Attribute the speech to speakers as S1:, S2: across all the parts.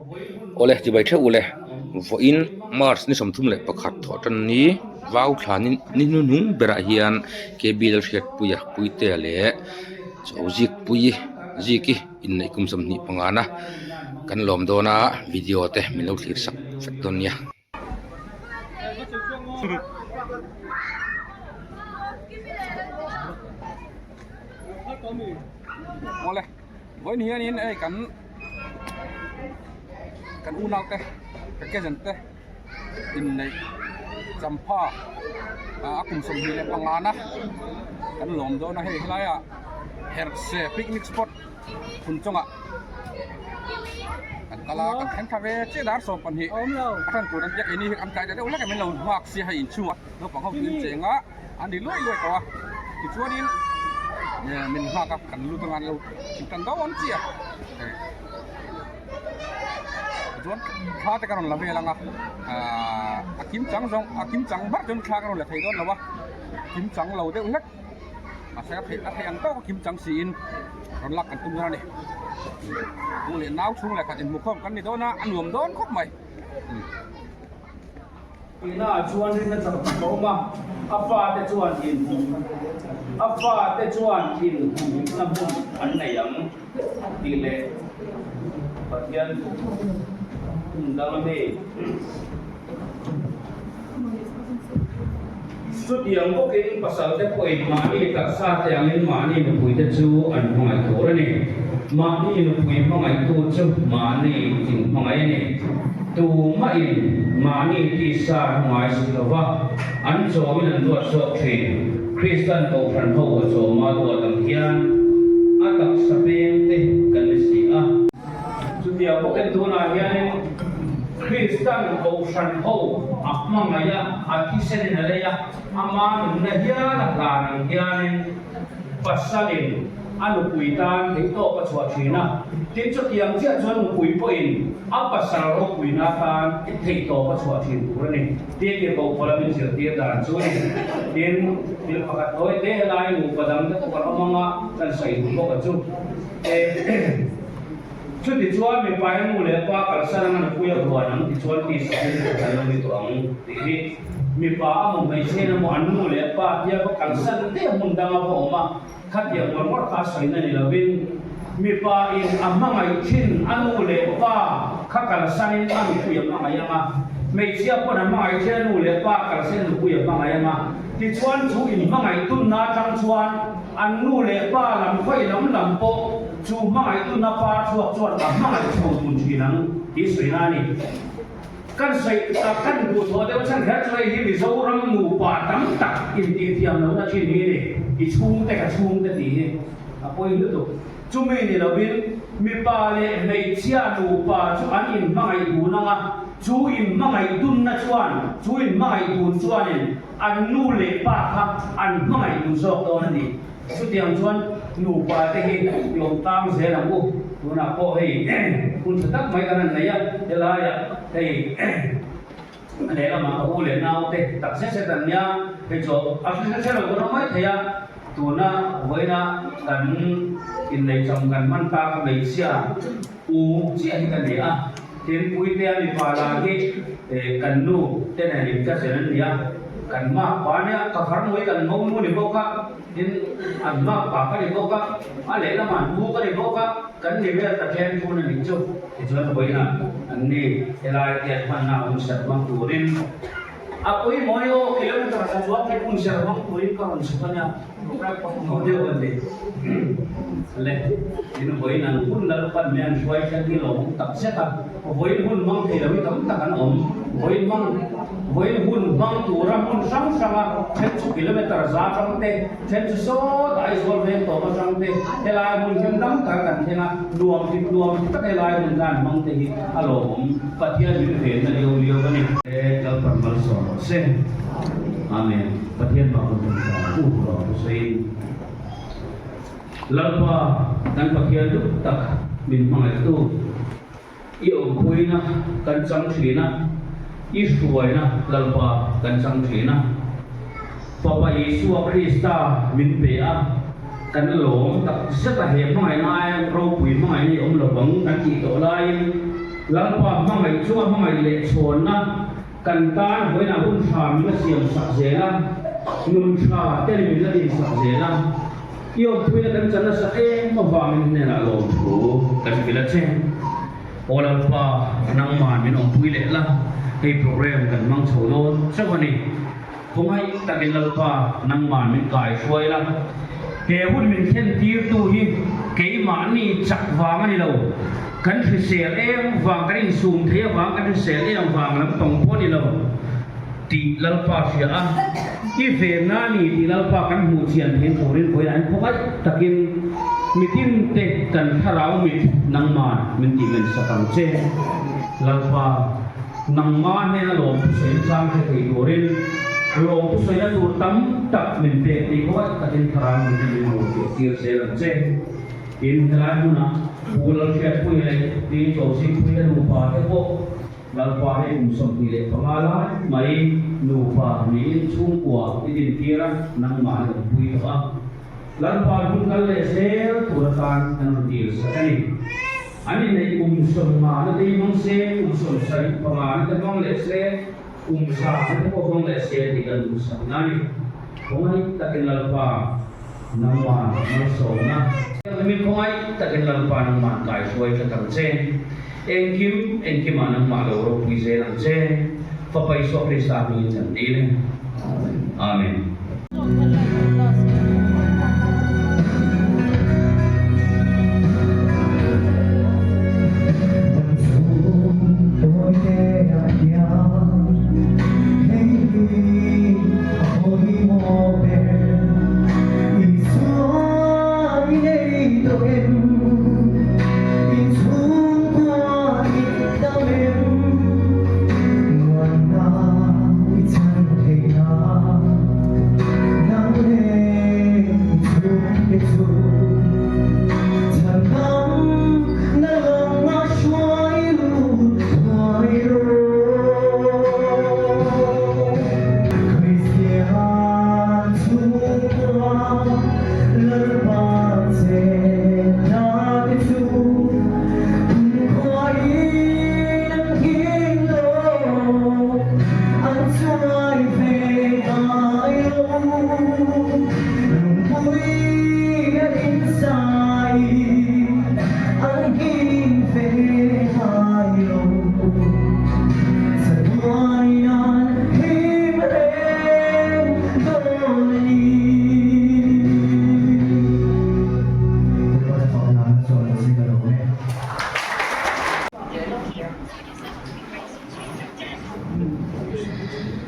S1: Awle chibai theuh ule vawiin march ni 31 thawh tan ni vau thla ni ni hnuhnung berah hian K B Lalhriatpuia Puitea leh Chozikpuii Ziki inneih kum 25 na kan lawm dawn a video te min lo thlir sak vek dawn nia. Awle vawiin hianin hei kan kan unau te ka cousin te inneih champha a kum 25 na kan lawm dawn a hei helaiah herhse picnic spot phun chungah kan kal a kan thleng thla ve chiah dar 12 a then tur an biak ini hi an tlai ta deuh hlek a min lo nghak sia hei inchhungah naupang ho chu in cheng a an ri luai luai tawh a tichuanin min nghak a kan lut anga an lo thing tan dawn chiah a tichuan thla te ka rawn la vel ang a ahh a kim chang zawng a kim chang ber chuan thla ka rawn la thei dawn lo a kim chang lo deuh hlek. Mahse a theih a theih ang tawk a kim chang siin rawn lak kan tum dawn a ni. U leh nau chhung leh khat inhmukhawm kan ni dawn a, a nuam dawn khawp mai.
S2: Ina ah chuan rinna chak tak a awm a, a fate chuan inhmuh a fate chuan inhmuhna hmun an nei ang tih leh Pathian hmun dang a mi. Chutiang bawkin pasalte pawhin mahni taksa te angin mahni nupuite chu an hmangaih tur a ni. Mahni nupui hmangaihtu chu mahni inhmangaih a ni. Tumahin mahni tisa hmangai si lova an chawmin an duat zawk thin. Kristan Kohhran ho a chawma duat ang hian a taksa peng te kan ni si a. Chutiang bawkin tunah hianin Kristan Kohhran ho a hmangaih a, a thisenin a lei a, ama nunna hial a hlan ang hianin pasalin a nupui tan theihtawp a chhuah thin a. Tin, chutiang chiah chuan nupui pawhin a pasal ropuina atan theihtawp a chhuah thin tur a ni. Tin, tirhkoh pawla min zirtir dan chu a ni. Tin, thil pakhat tawi te helai nupa dangte pawh kan awm ang a, kan sawi duh bawk a chu. Chutichuan mipa hi nu leh pa kalsan anga nupui a huan ang tichuan tisa in an lo ni tawh ang tih hi mipa a maw hmeichhian emaw an nu leh pa tia va kalsan te hmun danga va awm a, khatiang ngawr ngawr kha a sawina ni lovin mipa in a hmangaih thin a nu leh pa kha kalsanin a nupui a hmangaih ang a, hmeichhia pawn a hmangaih thin a nu leh pa kalsan in nupui a hmangaih ang a, tichuan chu inhmangaih tunna atang chuan An nu leh pa lam khawi lam lam pawh chu hmangaihtunna par chhuak chuan a hmangaih chho dun thin ang tih sawina a ni. Kan sawi tak kan duh thawh deuh chhan kher chu hei hi Mizoram nupa tam tak intihthiam lohna thin hi a ni. I chhungte ka chhungte tih hi a pawi lutuk. Chumi ni lovin mipa leh hmeichhia nupa chu an inhmangaih dun ang a, chu inhmangaih dunna chuan chu inhmangaih dun chuanin An nu leh pa kha an hmangaih duh zawk dawn a ni. Chutiang chuan nupa te hi lawm tang zel ang u. Tunah pawh hei hun tha tak mai kan han nei a, helaiah hei lehlamah ka u leh nau te tak zet zet an nia, hei chu a hre hre lo kan awm mai thei a, tuna vawiina kan inneihcham kan hman tak a hmeichhia u chiah hi ka nei a. Tin, Puitea mipa lah hi kan nu te nen in ka zen an ni a, kan mak pa nia, ka far mui kan ngo nu ni bawk a, tin an mak pa ka ni bawk a, a lehlamah an pu ka ni bawk a, kan ni vel ta tlem thun a nih chu. Tichuan vawiinah an ni helai te an hmanna a hun serh hmang turin a pawimawh ni aw, kilometer kha chuan tih hun serh hmang turin ka rawn chhuk a nia. Ho deuh an ti. Le, in vawiin an hun Lalpan mi an hruai thlen hi lo awm tak zet a, vawiin hun hmang thei lo hi tam tak an awm. Vawiin hmang, vawiin hun hmang tura hmun hrang hranga then chu kilometer za atang te, then chu sawt Aizawl veng tawp atang te, helai hmun hlim dang tak kan thleng a, nuam ti nuam ti tak helai hmun khan hmang te hi a lawmawm. Pathian min venna liau liau a ni. Le, Lalpan malsawm rawh se. Amen. Pathian bak hun tum ta u rawh Hussein. Lalpa kan Pathian duh tak min hmangaihtu i awmpuina kan chang thin a, i hruaina Lalpa kan chang thin a. Fapa Isua Krista min pe a, kan lawm tak zet a he hmangaihna aia ropui hmangaihna i awm lovang kan tih tawh laiin. Lalpa hmangaih chunga hmangaih leh chhawnna kan tan vawiinah hun tha min la siam sak zel a, nun tha ten min la din sak zel a. I awmpuina kan chan nasa em avangin hnenah lawmthu kan hrilh a che. Aw Lalpa, nangman min awmpui leh la, hei program kan hmang chho dawn chauh a ni. Khawngaih takin Lalpa, nangman min kai hruai la. He hun min thlen tirtu hi keimahni chak vang a ni lo. Kan hrisel em vang, kan insum thei avang, kan hrisel em vang lampang pawh a ni lo tih Lalpa hria a. I venna a ni tih Lalpa kan hmuh chian theih turin vawiinah hian khawngaih takin mitinte kan thlarau mit nangman min tih ngaihsak ang che. Lalpa. Nangma hnena lawm thusawi chang hre thei turin lawm thusawina tur tam tak min pek tih khawngaih takin thlarau min hi min lo hriat tir zel ang che. Tin, helai hmunah Pu Lalhriatpuia leh Pi Chawlzikpuia nupa te pawh Lalpa hi kum 25 lai mai nupa niin chhungkua i dintir a, nangmah hi awmpui tawh a. Lalpa hun kal leh zel tur atan kan rawn dil sak a ni. An inneih kum 50 na te hi hmang se, kum 75 na te hmang leh se, kum 100 na te pawh hmang leh se tih kan duhsak na a ni. Khawngaih takin Lalpa nangman malsawmna. Min khawngaih takin Lalpa nangman kaihruai tlat ang che. Engkim engkimah nangmah lo ropui zel ang che. Fapa Isua Krista hmingin kan dil e. Amen.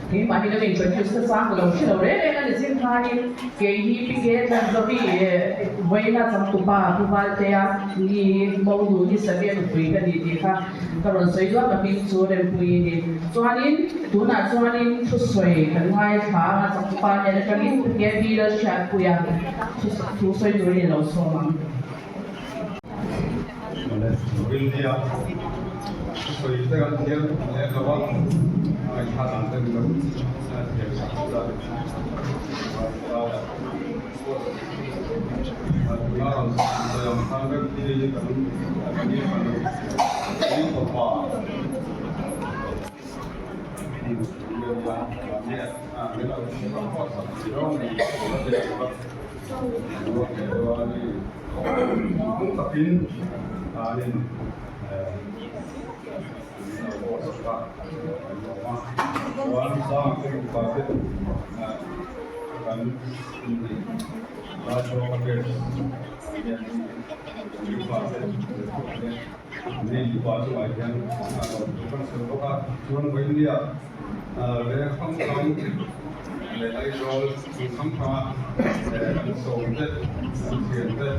S3: Keimah hi ka introduce na chang ka lo hre lo reng reng a ni zing khanin kei hi Pi Ke Tlanzovi vawiina changtupa Pu Valtea ni Monu ni Savia nupui ka ni tih kha ka rawn sawi duak ka hming chu Rempuii ni. Chuanin tunah chuanin thusawi kan ngaithla ang a changtupa nen atangin Pu Ke Lalhriatpuia thusawi turin i lo sawm ang.
S4: India sawi te kan thiam lem lo a, ngaihthla dan te min lo thiam sak chu a tuna rawn sawi ang khan vek hi kan ni fanu ni fapa Leh Aizawl hmun hrang hranga kan sawm te, kan thian te,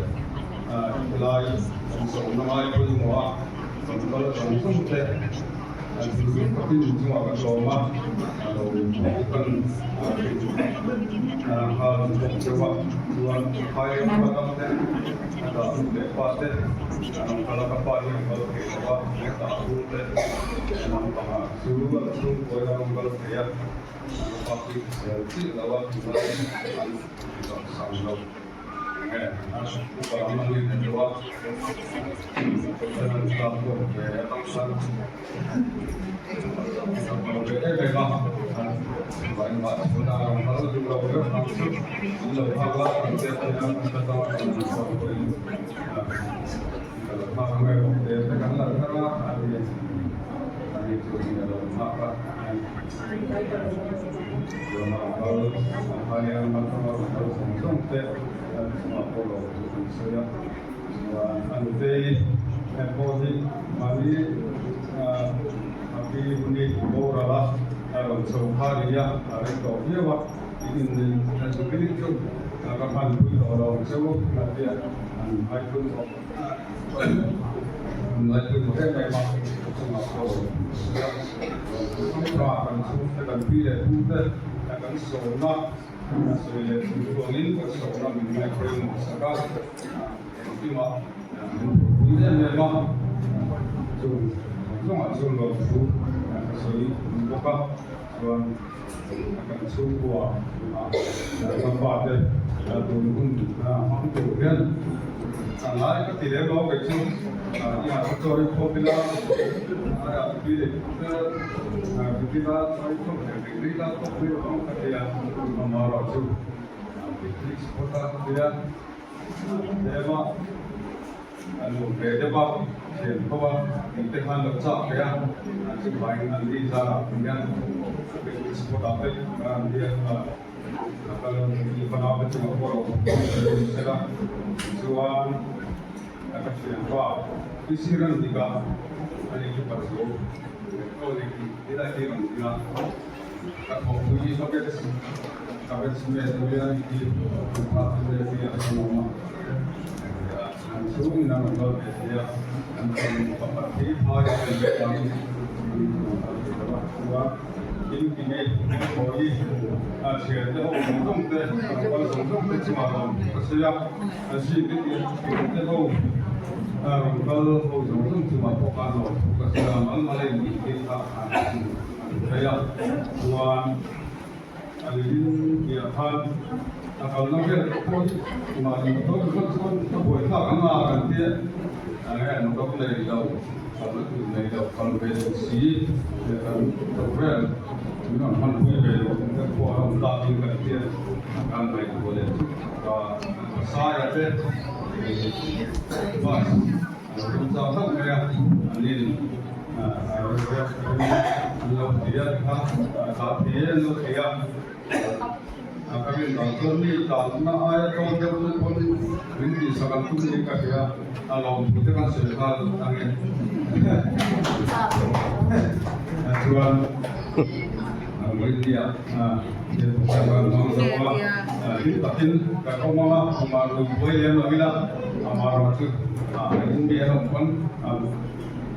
S4: helai kan sawmna ngai pawimawh a kan kal zawng zawng te kan thinlung takin inchungah ka tlawm a, a lo kan nghal bawk deuh a, chuan phai ram ka dam te, a dah nu leh pa te, an kal a ka pa hi an kal thei lo a, a dah u te naupangah chu a chhungkuain a rawn kal thei a. Nge upa lam an ni deuh a, Pathian an tlak pawh ve atang khan a kal ve em em a, engmah chhun a rawn kal duh lo deuh ang chu an lo nghak a, kan chet hian an hre ta a ni chuan pawhin ka lo nghak ang e bawk te te kan la thar a, a ni a ni chu a lo nghak a. Chuan a kal a phai a, a thang a rawn kal zawng zawng te a chungah pawh lo chu kan sawi a. Chuan a nutei pawh hi mahni a pi huni boral a, a rawn chho kha ni a, a rei tawh viau a, in inneih chu ka hmanpui tawh lo ang cheu a tia an ngaihpui tawh. A ngai ka ti lem lo kei chu i ah chaw i khawp ila a ah tui leh te tui ila chaw i khawp leh rih rih ila khawp mai lo ang ka ti a amaherawh chu picnic spot a ka ti a tlem a a nuam ve deuh a thian tho a tih te khan lo chak ve a chuvangin an ni zarah hian picnic spot ah te an biak a. A kal i fanau te chungah pawh lo awm sela tichuan a ka thianpa i sir an dik a ani chu Pathian aw dik i lai hi rawn ti a ka thawhpui i ka batch ka batch mate nia i ti ka te hi a rawn awm a an chhungin an rawn kal ve thei a an fanu pakhat hi phai a rawn let ang an rawn kal ve lo a chuan Tin ti nge Hmawii a thian te ho zawng zawng te a kal zawng zawng te chungah rawn ka sawi a, a zing te tih te ho a rawn kal ho zawng zawng chungah pawh khan rawn thu ka sawi a, mal mal a in tih te kha an thei a, chuan a lin piah khan a kalna vel pawh hi mahni motor ringawt chuan a buaithlak ang a kan tia enge motor nei lo. Kalna tur nei lo kal ve lo si leh kan vel min rawn hmanpui ve lo te pawh a rawn tlak in kan hriat kan ngaihtuah leh chu ka Saia te bus an tum chau hlauh mai a an in an lo ti a kha ta thei e an lo ti a. A ka rin dan chuan mi tlanna aia tlawm deuh chu pawn min tihsak an tum niin ka hria, a lawmthu te kan sawi nghal ang e. Chuan Rinnia thil pakhat kan hmang zo a, hlim takin kan awm ang a, amah rui buai lem lo ila, amaherawh chu in mi an awm pawn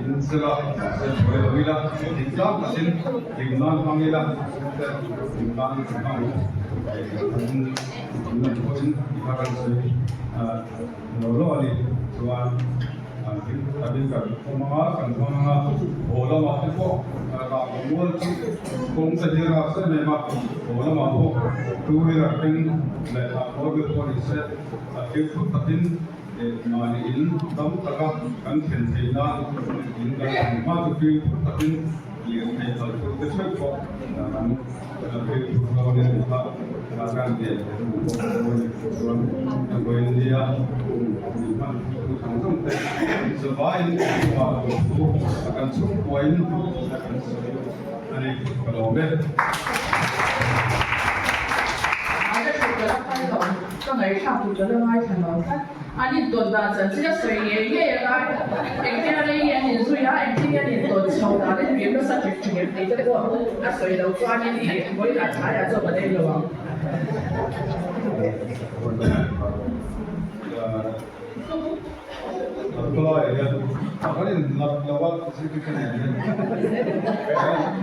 S4: In sela mahse buai lo ila, hlim tlang takin hlim nan hmang ila, hlim nan hmang in an pawhin i kha kan sawi lo lo a ni. Chuan hlim takin kan awm ang a, kan hmang ang a, haw lamah te pawh rah mual chu kawng te hi a rah em em a, haw lamah pawh two wheeler keng leh four wheel pawh ni se a fimkhur takin Mahni in tam taka kan thlen theih nan in kan thlen hma chu fimkhur takin lirthei kal tur te theuh pawh kan fimkhur dawn a ni kha kan lian leh hmu pawh dawn a ni. Chuan vawiin nia min hman tu zawng zawng te zavaiin chungah lawmthu kan chhungkuain kan sawi a ni ka lawm e.
S3: Ka ngaihthlak tur ka la ngaithla lo tlat. An intawn dan chanchin a sawi ngei ngei a lai. Engtin a rei nge an inzui a, engtin nge an intawn chho dan in hmel nasa ṭek ṭek em tih te pawh a sawi lo chuanin i vawiinah tlaiah chuan ka nei lo ang.
S4: Khawlaiah hian kan innat lo a, zirtirtu nen hian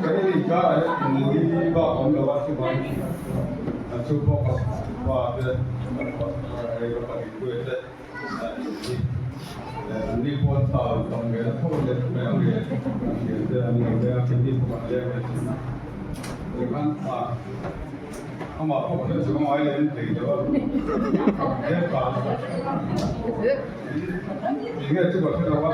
S4: kan inkarah hian inmui bak a awm lo a, chuvangin chu pawh ka pa te hei ka pahnih te an ni pawh an thla tam ve na tho leh mai ang nge an thian te an lo leng a, keini pawh kan leng ve thin a, tikhan. Amah pawh hian chu ka ngai lem thei lo a, hmeltha tih nge chu ka hre lo a.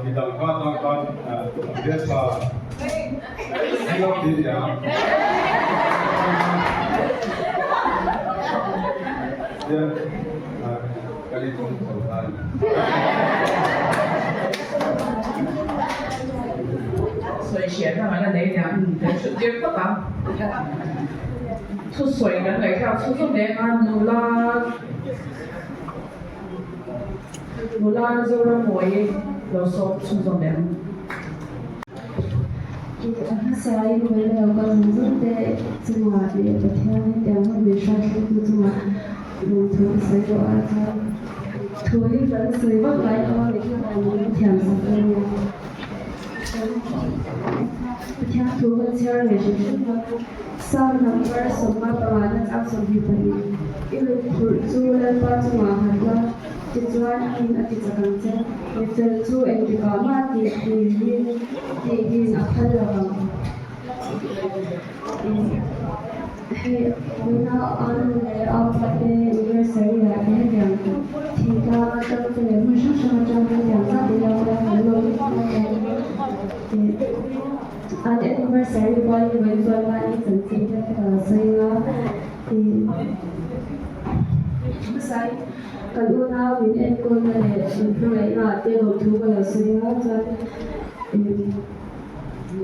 S4: Midang kha atang khan hmeltha viau tih a ni ang. Hian Ka rin awm chho ta a ni.
S3: Sawi hriat na ngan a nei nia, kan chhut tir phawt ang. Thusawi kan ngaihthlak chhung zawk nen a nula nula Zoramawii lo sawm chhung zawk leh ang.
S5: A hmasain Vaileo kal zawng zawng te chungah leh Pathian hetiang hun min hruaithlengtu chungah lawmthu ka sawi tawh a, chuan thu hi kan sawi vak lai lo a, mitthla dan min thiam sak a nia. Pathian thu kan chhiar ve hrim hrim a, Psalm number 55 chang 22, I rit phurh chu Lalpa chungah nghat la, Tichuan a min a ti chak ang che, mi fel chu engtikah mah tih tihin tihin a phal lo ang. Hei vawiina a nu leh a pa te anniversary ah te hetiang thingtlang atang te leh hmun hrang hrang atang te hetiang zat te lo kal a kan lawm em em a. An anniversary pualin vawiin chuan mahni chanchin te ka lo sawi ang a. Hmasai kan unau min enkawlna leh min hmangaihna ah te lawmthu ka lo sawi a, chuan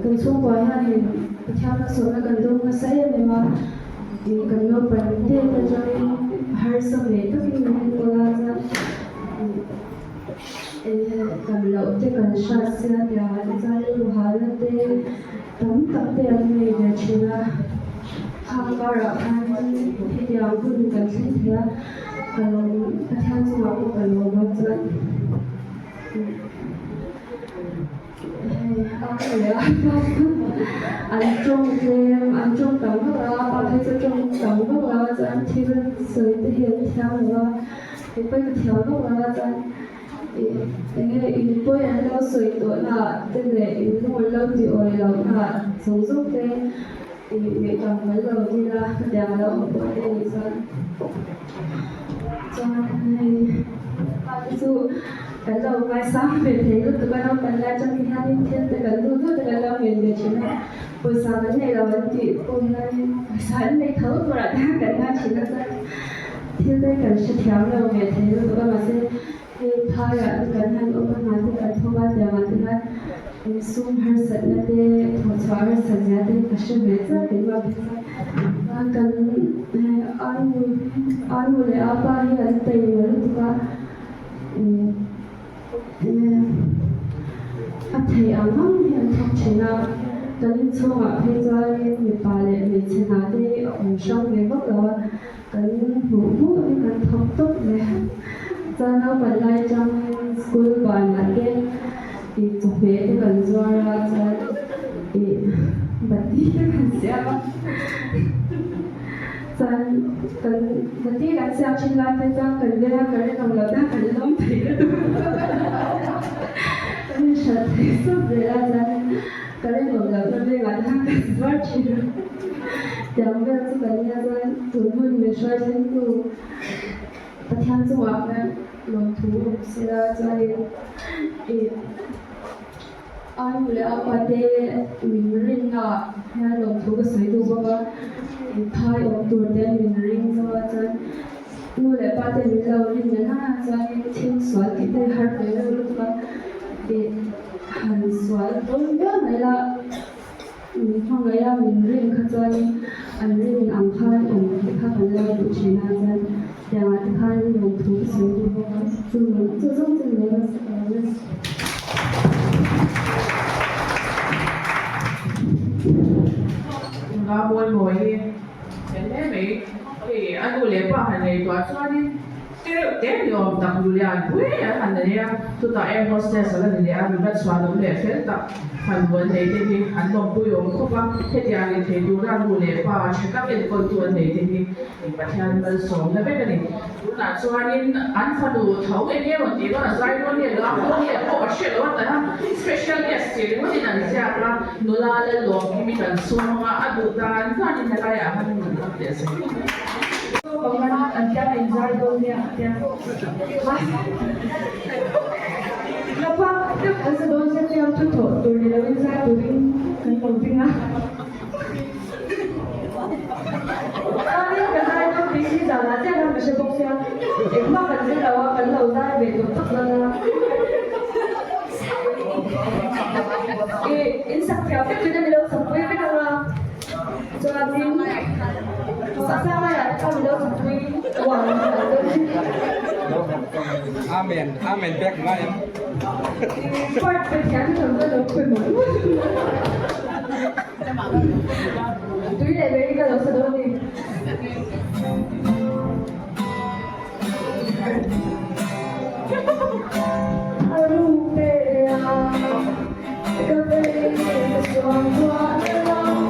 S5: kan chhungkua hianin Pathian hmasawhna kan dawng nasa em em a, kan naupang te atangin harsa ve takin min enkawl a, chuan kan loh te kan hriat sia tiang ah te chuan rilru te tam tak te an nei ve thin a. Khang karah khan hetiang hun kan thleng thei a, ka lawm Pathian chungah pawh ka lawm a chuan hei a ka leh a pa chu an tawng tlem an tawng tam vak lo a pa phei chu tawng tam vak lo a chuan thil sawi te hi an thiam lo a kei pawhin ka thiam vak lo a chuan. Enge in pawi an lo sawi tawh na ah te leh in lung an lo ti awi loh na ah zawng zawng te ih ngaihtuah kan lo dil a hetiang a lo awm pawh te anih chuan chuan hei pa te chu kan lo ngaisang ve thei lutuk a naupang lai atang hianin thil te kan duh duh te kan lo ngen ve thin a pawisa kan nei lo an tih pawh hianin pawisa an nei tho turah te hian kan ngai thin a chuan. Thil te kan hrethiam lo ve thei lutuk a mahse hei phaiah te kan han awm a hna te kan thawk a tiangah te khan insum harsatna te thawhchhuah harsat zia te ka hre ve chiah keimah phei chuan kan anu anu leh apa hi an taima lutuk a A theih ang ang hi an thawk thin a, kan inchhungah phei chuanin mipa leh hmeichhe hna te hi a awm hrang ve vak lo a, kan hmuh hmuh hi kan thawk tawp mai a. Chuan naupang lai atangin school banah te ih chawhmeh te kan zuar a, chuan ih bati te kan siam a. Chuan kan bati kan siam thin lai phei chuan kan veng a current awm loh tan kan lawm thei lutuk kan inhrilh thei sup zel a chuan current awm loh na vengah te khan kan zuar thin a tiang vel chu kan nia chuan tun hun min hruai thleng tu Pathian chungah khan lawmthu awm sela chuanin ih A nu leh a pa te min rinna ah hian lawmthu ka sawi duh bawk a, phai awm tur te min ring zo a chuan nu leh pa te min lo rin na na chuanin thil sual tih te har ve reuh lutuk a, ih han sual dawn viau mai la min hmangaih a min rin kha chuanin an rin ang khan awm te kha kan lo duh thin a chuan tiangah te khan lawmthu ka sawi duh bawk a chu chu zawng chu ni lo
S3: Nula mawi mawi hi fel hle mai. Hei a nu leh pa han ngaihtuah chuanin. Tirh te ni awm tak Lulian pui an han nei a, chutah air hostess a la ni leh a, nula chhuan awm leh fel tak fanu an nei te hi an lawmpui awm khawp a, hetiang in thei tura nu leh pa tha tak enkawltu an nei te hi Pathian malsawmna vek a ni. Tunah chuanin an fanu tho eng nge rawn tih dawn a zai dawn nge lo a haw nge pawh ka hriat loh a tana special guest tih ringawtin an ziak a, nula Lallawmkimi kan sawm anga a duh dan danin helaiah han nun lam teh se.
S5: Naupang an piang a inzai dawn nia a tia. Naupang tak an sa dawn sia fiam thu thawh tur ni loin zai turin kan lo ding a. Chuanin ka zai dawn tih hi zanah chiah khan ka hre bawk sia, engmah kan zir lo a, kan lo zai ve tawh tak dawn a. Ih, in sak thiam vek thin a ni lo, sakpui vek ang a. Chuanin Sasangaiah kha milo chhukpui uar an kal dawn.
S1: Amen Amen pek ngai em.
S5: Part Pathian kan va lo khawi mawlh mawlh. Tui leh mei ka lo sa dawn ni. A ru te a ka vei ka suan tuah na ram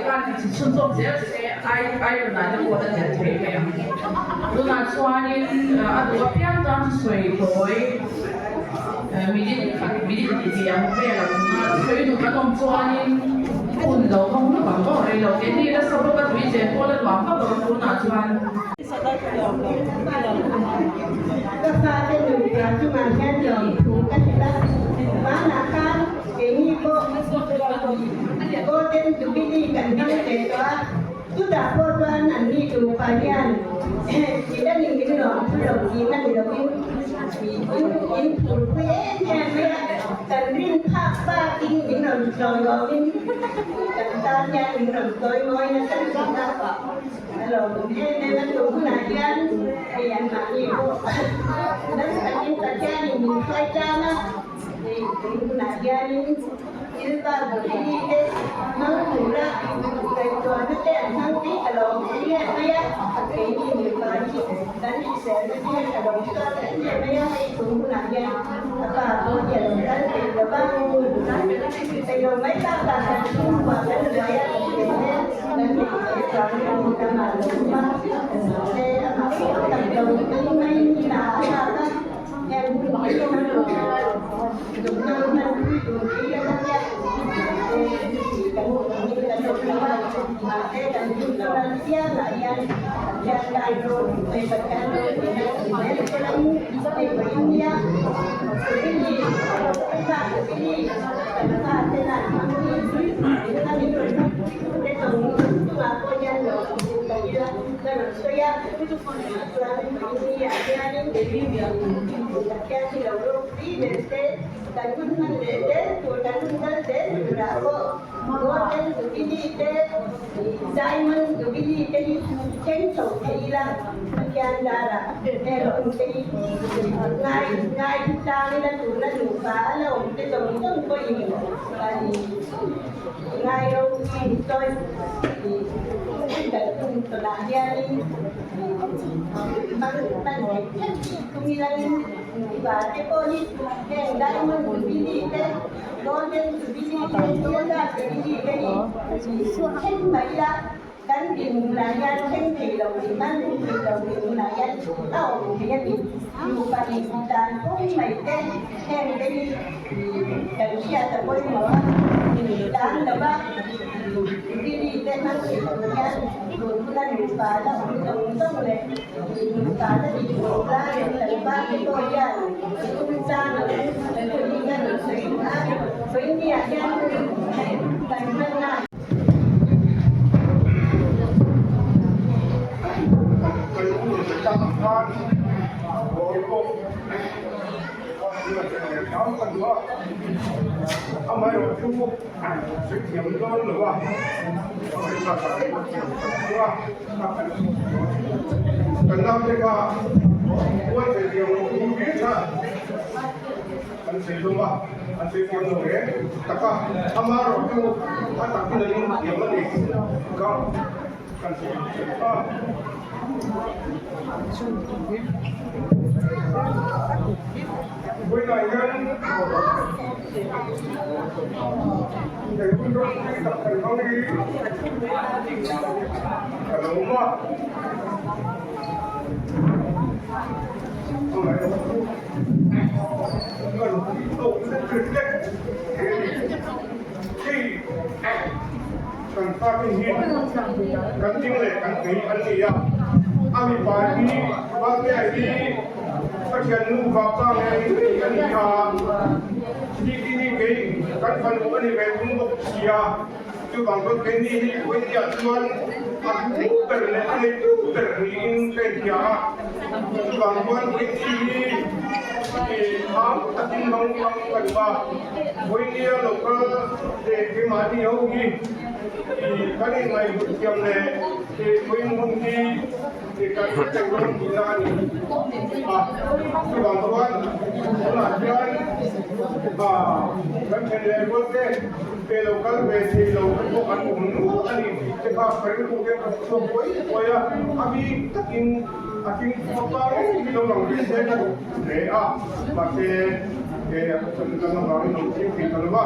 S3: khan ti chhunzawm zel se iron ah te pawh a tel thei mai ang. Tunah chuanin a duh apiang tan sawi tawi minute khat minute hnih tih ang vel a awm a, sawi duh kan awm chuanin hun lo hawng hlauh ang aw rei lo te ni nasa bawk a tui chen pawh la nuam vak lo tunah chuan.
S6: Ka fate nupa chungah hian lawmthu ka hrilh a, vanah khan keini pawh Golden Jubilee kan hmang ve tawh a, chutah pawh chuan anni nupa hian Tilanin min lawmthu lo tihna ni lovin in phurpui em em mai a, kan rin phak bakin min rawn tlawlawmin kan tan hian min rawn chawimawi nasa lutuk a. A lo awm em em a, tun hunah hian hei anmahni pawh nasa takin Pathianin min hruai tlang a, hei tun hunah hianin Silva Jubilee te hmang tura ngaihtuahna te an hmang tih a lo awm em mai a, keini mipa hi kan hriselna te hian a lo chhuak em em mai a, hei tun hunah hian a pa pawh hi a lo kal thei lo va, thei lo mai bakah kan chhungkua kan buai a, Ngai ropui tawi kan tum tunah hianin hmang hman theih theuh tum ilain mipa te pawh hi heng diamond jubilee te golden jubilee te silver jubilee te hi thleng mai ila kan dinhmunah hian thleng thei lo tih hman thei lo dinhmunah hian a awm thei a ni. Nupa indan pawm mai te heng te hi kan hriat a pawimawh a, indan lova jubilee te hmang thei tur hian tun huna nupa la awm zawng zawng leh nupa la dinhmun lai leh kan pa te pawh hian chungchang ang hun hi kan sawi a, Vawinia hian kan hmanna.
S4: Kan hun tak ang khan Bawi pawh ka duh a, amaherawhchu sawi thiam dawn lo a, kan naute kha huai thei thiam loh thu hlir kha an sawi hlawm a, an sawi thiam lo reng tak a, amaherawhchu a takin an inthiam a ni kha kan sawi a. Vawiinah hian he hun ropui tak kan hmang hi ka lo awm a. Amaherawhchu kan tawk zet zet he ni. Hei kan fate hi kan ding leh kan thei an ni a, a mipa hi Valtea hi ka thiannu vapa ngei ngei a ni a, Diki hi kei kan fanu a ni ve thung bawk si a, chuvang chuan keini hi Vawinia chuan a thu ber leh a neitu ber niin ka inhria a, chuvang chuan keini hi ih takin hmang hmang ka duh a. Vawinia local leh keimahni ho hi kan inngaihhut thiam leh vawiin hun hi kan hre thei dawn tihna a ni a. Chuvang chuan tunah hian kan then leh rual te pe local ve thei lo te pawh an awm nual a ni tih te kha ka rilru hian ka chhuak buai buai a, a bik takin a thingpua pa ngei hi lo lang ve se ka duh hle a, mahse, He a chhan dang avangin awm thing thei ta lo va,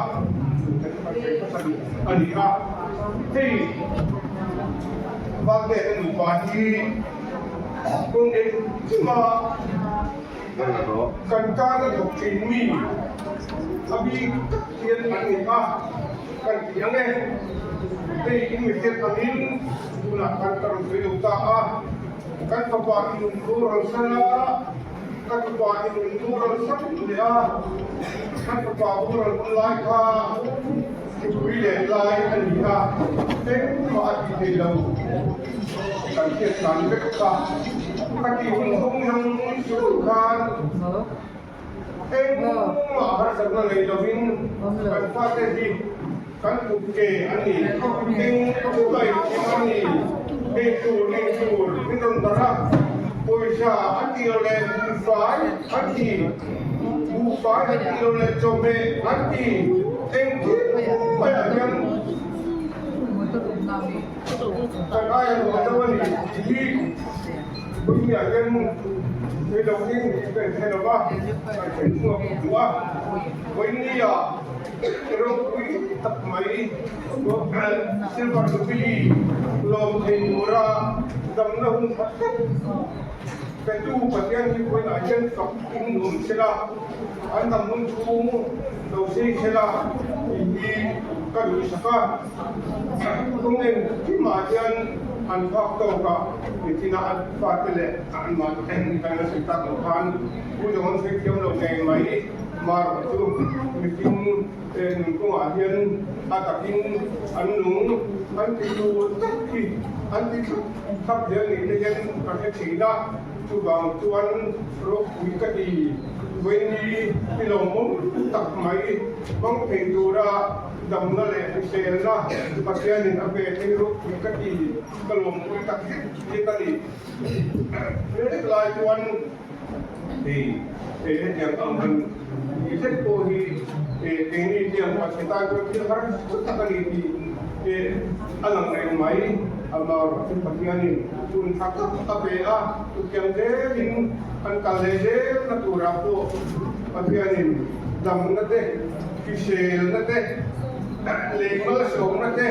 S4: chu te chu kan sawi hmasa duh a ni a. Hei Valtea te nupa hi kawng engkima kan tana thawk thin mi a bik tak hian an ni a, kan ti ang e. Hei in mihriat angin tunah khan ka rawn sawi lo ta a, kan fapa i nun boral san a, ka tupa i nun boral san leh a, kan fapa boral hun lai kha thipui leh lai a ni a, engmah a ti thei lo. Kan hriat dan vek kha ka tih hun chhung zawng zawng khan engmah harsatna nei lovin kan fate hi kan kut ke a ni, eng mai thim a ni, ei tur eng tur min rawn barh a, pawisa a ti lo leh buhfai a ti, buhfai a ti lo leh chawhmeh a ti, engkim maiah hian. Kan aia luah deuh a ni tih hi Puipuiah hian thei lo ding ka inhre lo va, kan hre chhuak duh a. Vawinia ropui tak mai Silver Jubilee lawm thei tura damna hun tha tak petu Pathian hi vawiinah hian fak in nuam sela, an dam hun chhung lo sei sela tih hi ka duhsak a. Kawng engkimah hian an phak tawk a, nichina an fate leh anmahni ten kan la sawi tak loh khan Pu Zawng an sawi thiam lo ngei mai. Marawh chu mihring nun kawngah hian a takin an nung an ti tur tak hi an ti thlap thlap zel ni te hian ka hre thin a, chuvang chuan ropui ka ti vawiini i lawmawm tak mai hmang thei tura Damna leh hriselna Pathianin a pe thei ropui ka ti, ka lawmpui tak zet zet a ni. Hrilek lai chuan hei hetiang ang han tih zet pawh hi keini tiang Pathian tan chuan thil harsa tak a ni tih a lang reng mai. Amaherawhchu chu Pathianin hun tha tak a pe a, chutiang zelin an kal leh zelna turah pawh Pathianin damna te, Hriselna te, lei malsawmna te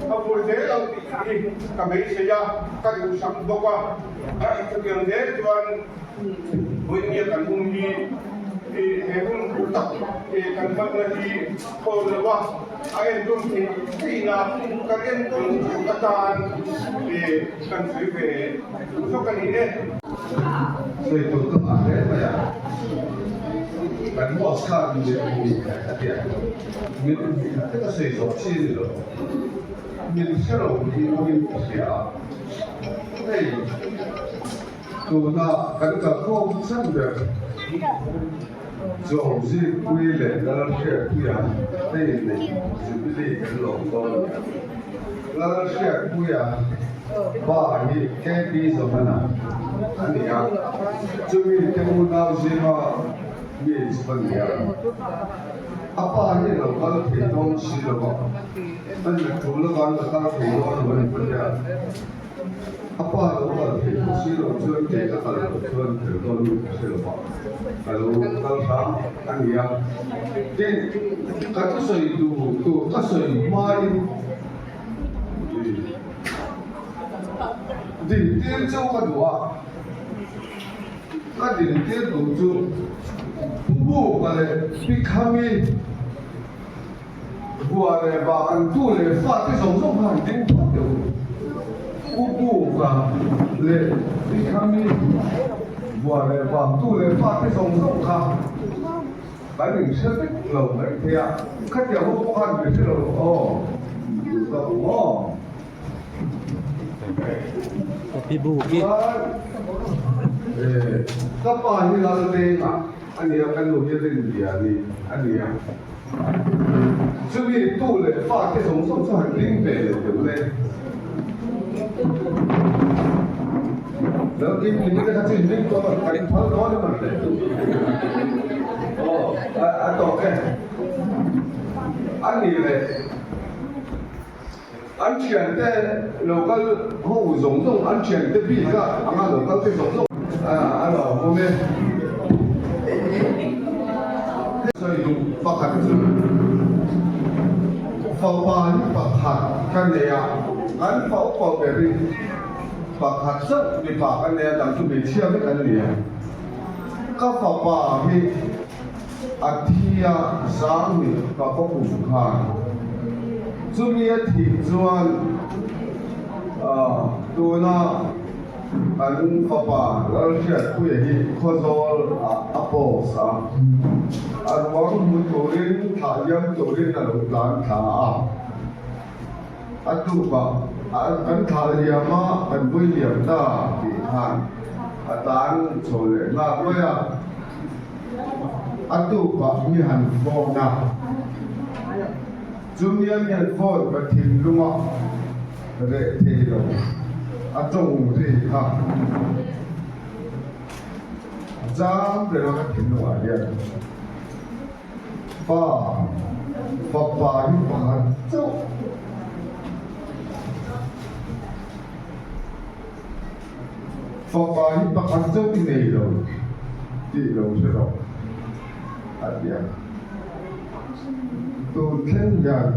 S4: a vur zel ang tih hi ka beisei a, ka duhsak bawk a. Chutiang zel chuan vawinia kan hun hi he hun hlu tak kan hmanna hi thawn lo a, a entawn theih theihna kan entawn theuh atan kan sawi ve duh zawk a ni e.
S7: Sawi tur ka ngah hle mai a. Kan boss khan min hmu a ti a, min hmu khat te ka sawi zawh chi a ni lo. Min hre lo hi awmin ka hria a, hei tuna kan kalkhawm chhan ber Zawngzikpui leh Lalhriatpuia hei neih Jubilee kan lawm dawn a ni a. Lalhriatpuia pa hi KB Zohana a ni a, chumi te unau zinga mi chu a ni a. A pa hi a lo kal thei dawn si lo va, a nat tul avang a kal thei dawn lo a ni phawt a. A pa lo kal thei tawh si lo chuan kei ka kal loh chuan tel dawn in ka hre lo va, ka lo kal hram a ni a. Tin, ka thusawi tur tur ka sawi hmain Dintir chu ka duh a, ka dintir duh chu Pu Buka leh Pi Khami Bua leh va an tu leh fa te zawng zawng kha han ding phawt teh u. Pu Buka leh Pi Khami Bua leh va tu leh fa te zawng zawng kha kan inhre vek lo mai thei a, khatiang ho pawh khan min hre lo aw, duh ka u maw? Chuan ka pa hi Laldenga a ni a, ka nu hi Rinliani a ni a. Chumi tu leh fa te zawng zawng chu han ding ve leh deuh le. Lo ding ling te kha chu in ding tawh a, kan phal dawn emaw le. Aw a tawk e. A ni leh. An thiante lo kal ho zawng zawng, an thiante bik a anga lo kal te zawng zawng a lo awm e. Sawi duh pakhat chu. Fapa hi pakhat ka nei a, kan fa upa berin pakhat chauh mipa ka nei a, dang chu hmeichhia vek an ni a. Ka fapa hi a thi a zang ni ka kaw kum khan. Chumi a thih chuan tuna kan fapa Lalhriatpuia hi Khawzawl ah a post a, a ruang hmu turin thlah liam turin a lo tlan thla a. A tukah kan thlah liam a, kan vui liam ta tih khan a tlan chho leh nghak mai a. A tukah mi han phone a, chumi a mi han phone ka thinlung a reh thei lo, a tawng ri kha a chang reng a ka thinlungah hian. Pa, fapa hi pakhat chauh. Fapa hi pakhat chauh i nei lo tih lo hre rawh, a ti a. Tun thleng hian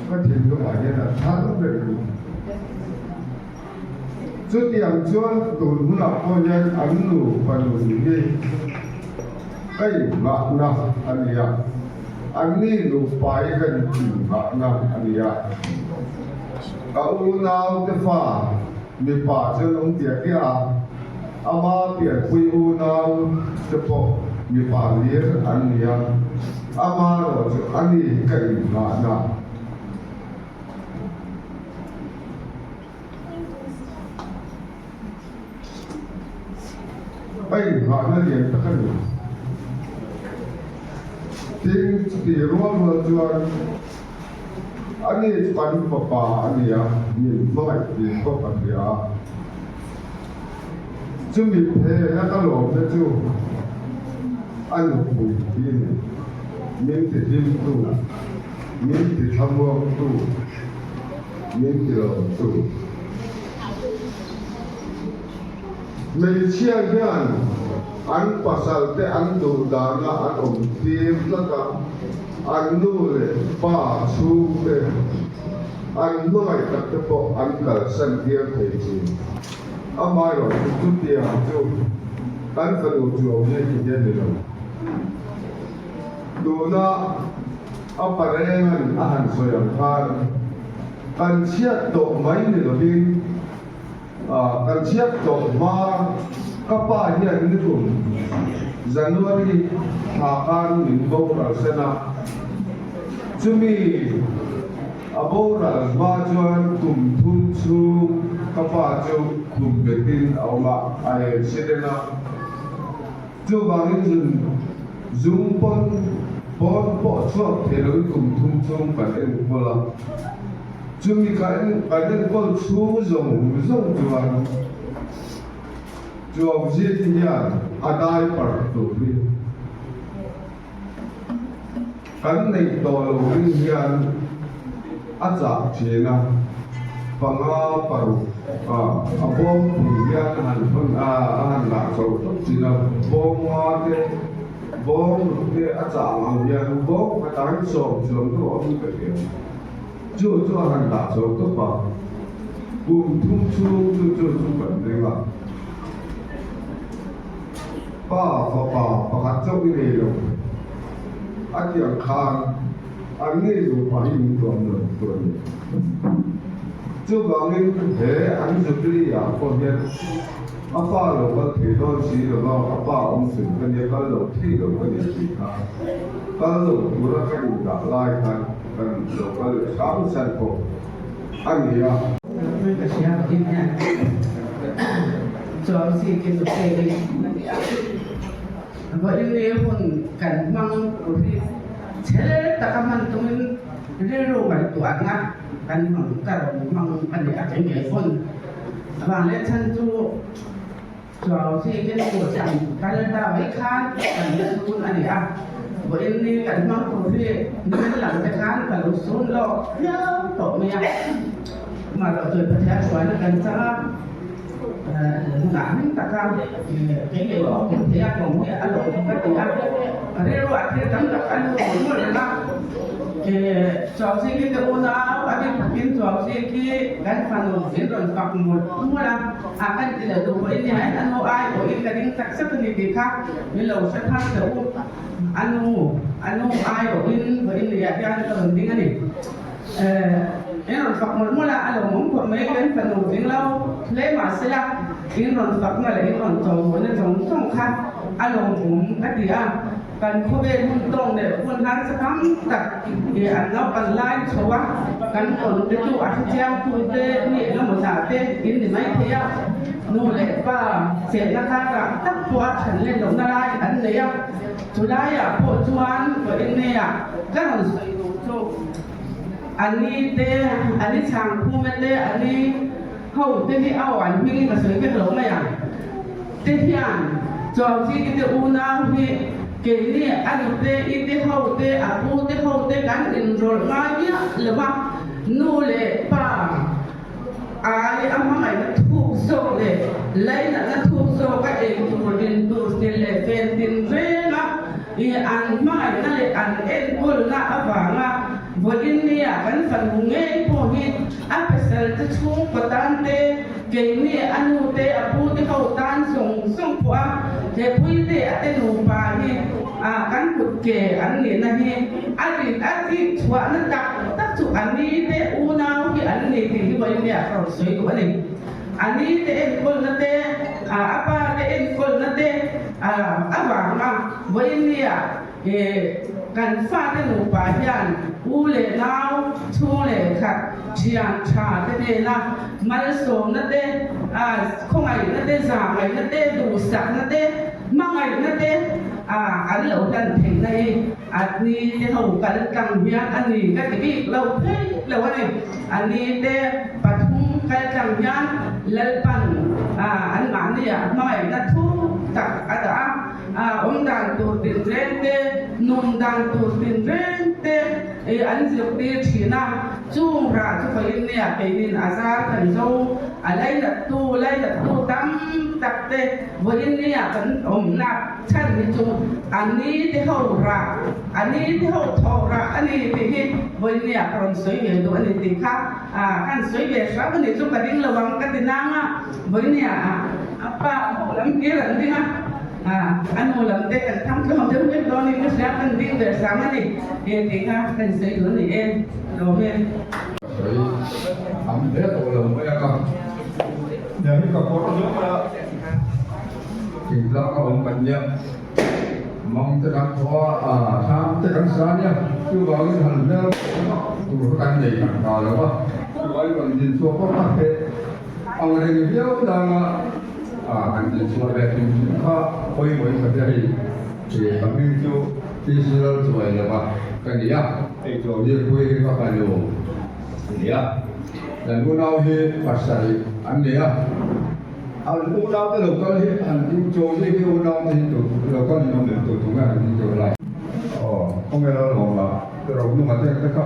S7: ka thinlungah hian a thar reng a ni. Chutiang chuan tun hunah pawh hian an nupa nun hi ka inghahna a ni a, anni nupa hi ka inghahna a ni a. Ka unaute fa mipa chu an awm diak diak a, ama pianpui unau te pawh mipa lir an ni a, amaherawh chu ani hi ka inghahna. A inghahna lian tak a ni. Tin, chutih rual rual chuan ani chu kan fapa a ni a, min hmangaih tih pawh ka hria a. Chumi phena ka lawmna chu a nupui hi a ni, min tihlimtu. Min ti thlamuangtu, min ti lawmtu. Hmeichhia hian an pasal te an duh dana an awm tir tlat a, an nu leh pa chhungte, an hmangaih tak te pawh an kalsan tir thei thin. Amaherawhchu chutiang chu kan fanu chuau hi ti hian ni lo. Tuna a parengan a han sawi ang khan kan chhiat tawh mai ni lovin kan chhiat tawh hma ka pa hian nikum January thla khan min boral sen a, chumi a boral hma chuan kum thum chhung ka pa chu khum betin a awm a, a accident a. Chuvangin zun zung pawn pawn pawh chhuak thei loin kum thum chhung kan enkawl a, chumi kan kan enkawl chhung zawng zawng chuan Chuauzit hian a diaper tur hi kan neih tawh lo ring hian a chah thin a, panga paruk a bawm pui hian a han thawn a, a han lah chho tawp thin a, bawm nga te bawm ruk te a chah ang ang hian bawm khatah hian sawm chuang deuh a awm ka hria, chu chu a han lah chho tawp a, kum thum chhung chu chu chu kan ring a. Pa fapa pakhat chauh i nei lo. A ti ang khan an ngei nupa hi min tuam lo tur a ni. Chuvangin he an Jubilee ah pawh hian a pa lo kal thei dawn si lo va, a pa awm chhun ka nia kal lo thei lo ka ni tih kha kal lo tura ka indah lai khan kan lo kal leh hram chhan pawh a ni a.
S3: Ka hria in hian chuan zik in pe hi a ni a. Vawiin ni hun kan hmang tur hi chhel taka hman tumin rilru ngaihtuahna kan hmang ka rawn hmang a ni a kei ngei pawn. Vang leh chhan chu chuan zik in tur kan kal ta mai khan kan sun a ni a. Vawiin ni kan hmang tur hi nimin lam te khan ka lo sun lawk viau tawh mai a. Mahloh chuan Pathian hruaina kan chang a. Hmunah hlim taka kei leh ka awm thei a, ka awm hi a lawm ka ti a, rilru ah thil tam tak a lu mawlh mawlh reng a.
S8: Chuauzi te unau a bik takin Chuauzi khi kan fanu in rawn fak mawlh mawlh a, a kan ti leh duh pawhin ni hian a nu ai pawhin ka ding tak zet a ni tih kha min lo hre thar teh u. A nu, a nu ai pawhin vawiin ni ah hian ka rawn ding a ni. In rawn fak mawlh mawlh a, a lo mawm khawp mai kan fanu tling lo hle mahsela in rawn fakna leh in rawn chawmawlna zawng zawng kha a lo mawm ka ti a. Kan khawvel hun tawng leh hun harsa tam tak hi an naupan lai chho a, kan tawn te chu a hrechiangtu te nih emaw zah te in ni mai thei a. Nu leh pa chenna karah tak pawh a chhan let lohna lai an nei a, chu laiah pawh chuan vawiinneia ka rawn sawi duh chu a ni te, a ni chhangkhume te, a ni ho te hi a aw an hmingin ka sawi vek lo mai ang. Te hian Chuauchiki te unau hi keini a nute i te ho te a pu te ho te kan inrawlh ngai miah lo va, nu leh pa ai a hmangaihna thuk zawk leh lainatna thuk zawk a ei tur in tur sil leh fen tin reng a i an hmangaihna leh an enkawlna avanga vawiin nia kan fanu ngei pawh hi a pasal te chhungkaw tan te Keini a nu te a pu te ho tan zawng zawng pawh a he Puite a te nupa hi a kan kut ke an nihna hi a rit a rik chhuahna tak tak chu a ni te unau hi an ni tih hi vawiin nia ka rawn sawi duh a ni. A ni te enkawlna te a a pa te enkawlna te a avanga vawiin nia He kan fate nupa hian u leh nau, chhung leh khat, thian tha te hnena malsawmna te, khawngaihna te, zahngaihna te, duhsakna te, hmangaihna te an lo hlan theihna hi a ni te ho kal tlang hian a ni ka ti bik lo phei lo a ni. A ni te pathum kal tlang hian Lalpan anmahniah hmangaihna thu tak a dah a. Awm dan tur tinreng te, nun dan tur tinreng te an zirtir thin a, chung rah chu vawiin nia keinin a zar kan zo, a lainattu lainattu tam tak te vawiin nia kan awmna chhan hi chu a ni te ho rah, a ni te ho thawh rah a ni tih hi vawiin nia ka rawn sawi ve duh a ni tih kha kan sawi ve hrang a ni chu ka ding lo ang ka ti nang a, vawiin nia a pa ho lam hlir an ding a. A nu lam te kan thang tlawm deuh vek dawn in ka hria kan ding ber sang a ni he tih kha kan sawi duh a ni e lawm e.
S4: Ka sawi am hle tawh lo mai a ka nia hi ka kawr zawk a thingtlang a awm kan nia mang te kan thaw a thlam te kan sa nia chuvangin han hmel tur kha kan nei kan ta lo a chuvangin rawn din chhuak vak a he ang reng viau danga Kan inchhuah leh hrim hrim kha pawimawh in ka hria hei ka hming chu Israel chuai lova ka ni a, hei Chawlhirpui hi ka fanu a ni a, kan unau hi pasarih an ni a, an unau te lo kal hi an Chawlhir hi unau te hi tu lo kal in awm em tu tu nge an ding tur lai aw khawnge lo lawm a ro nunga te te kha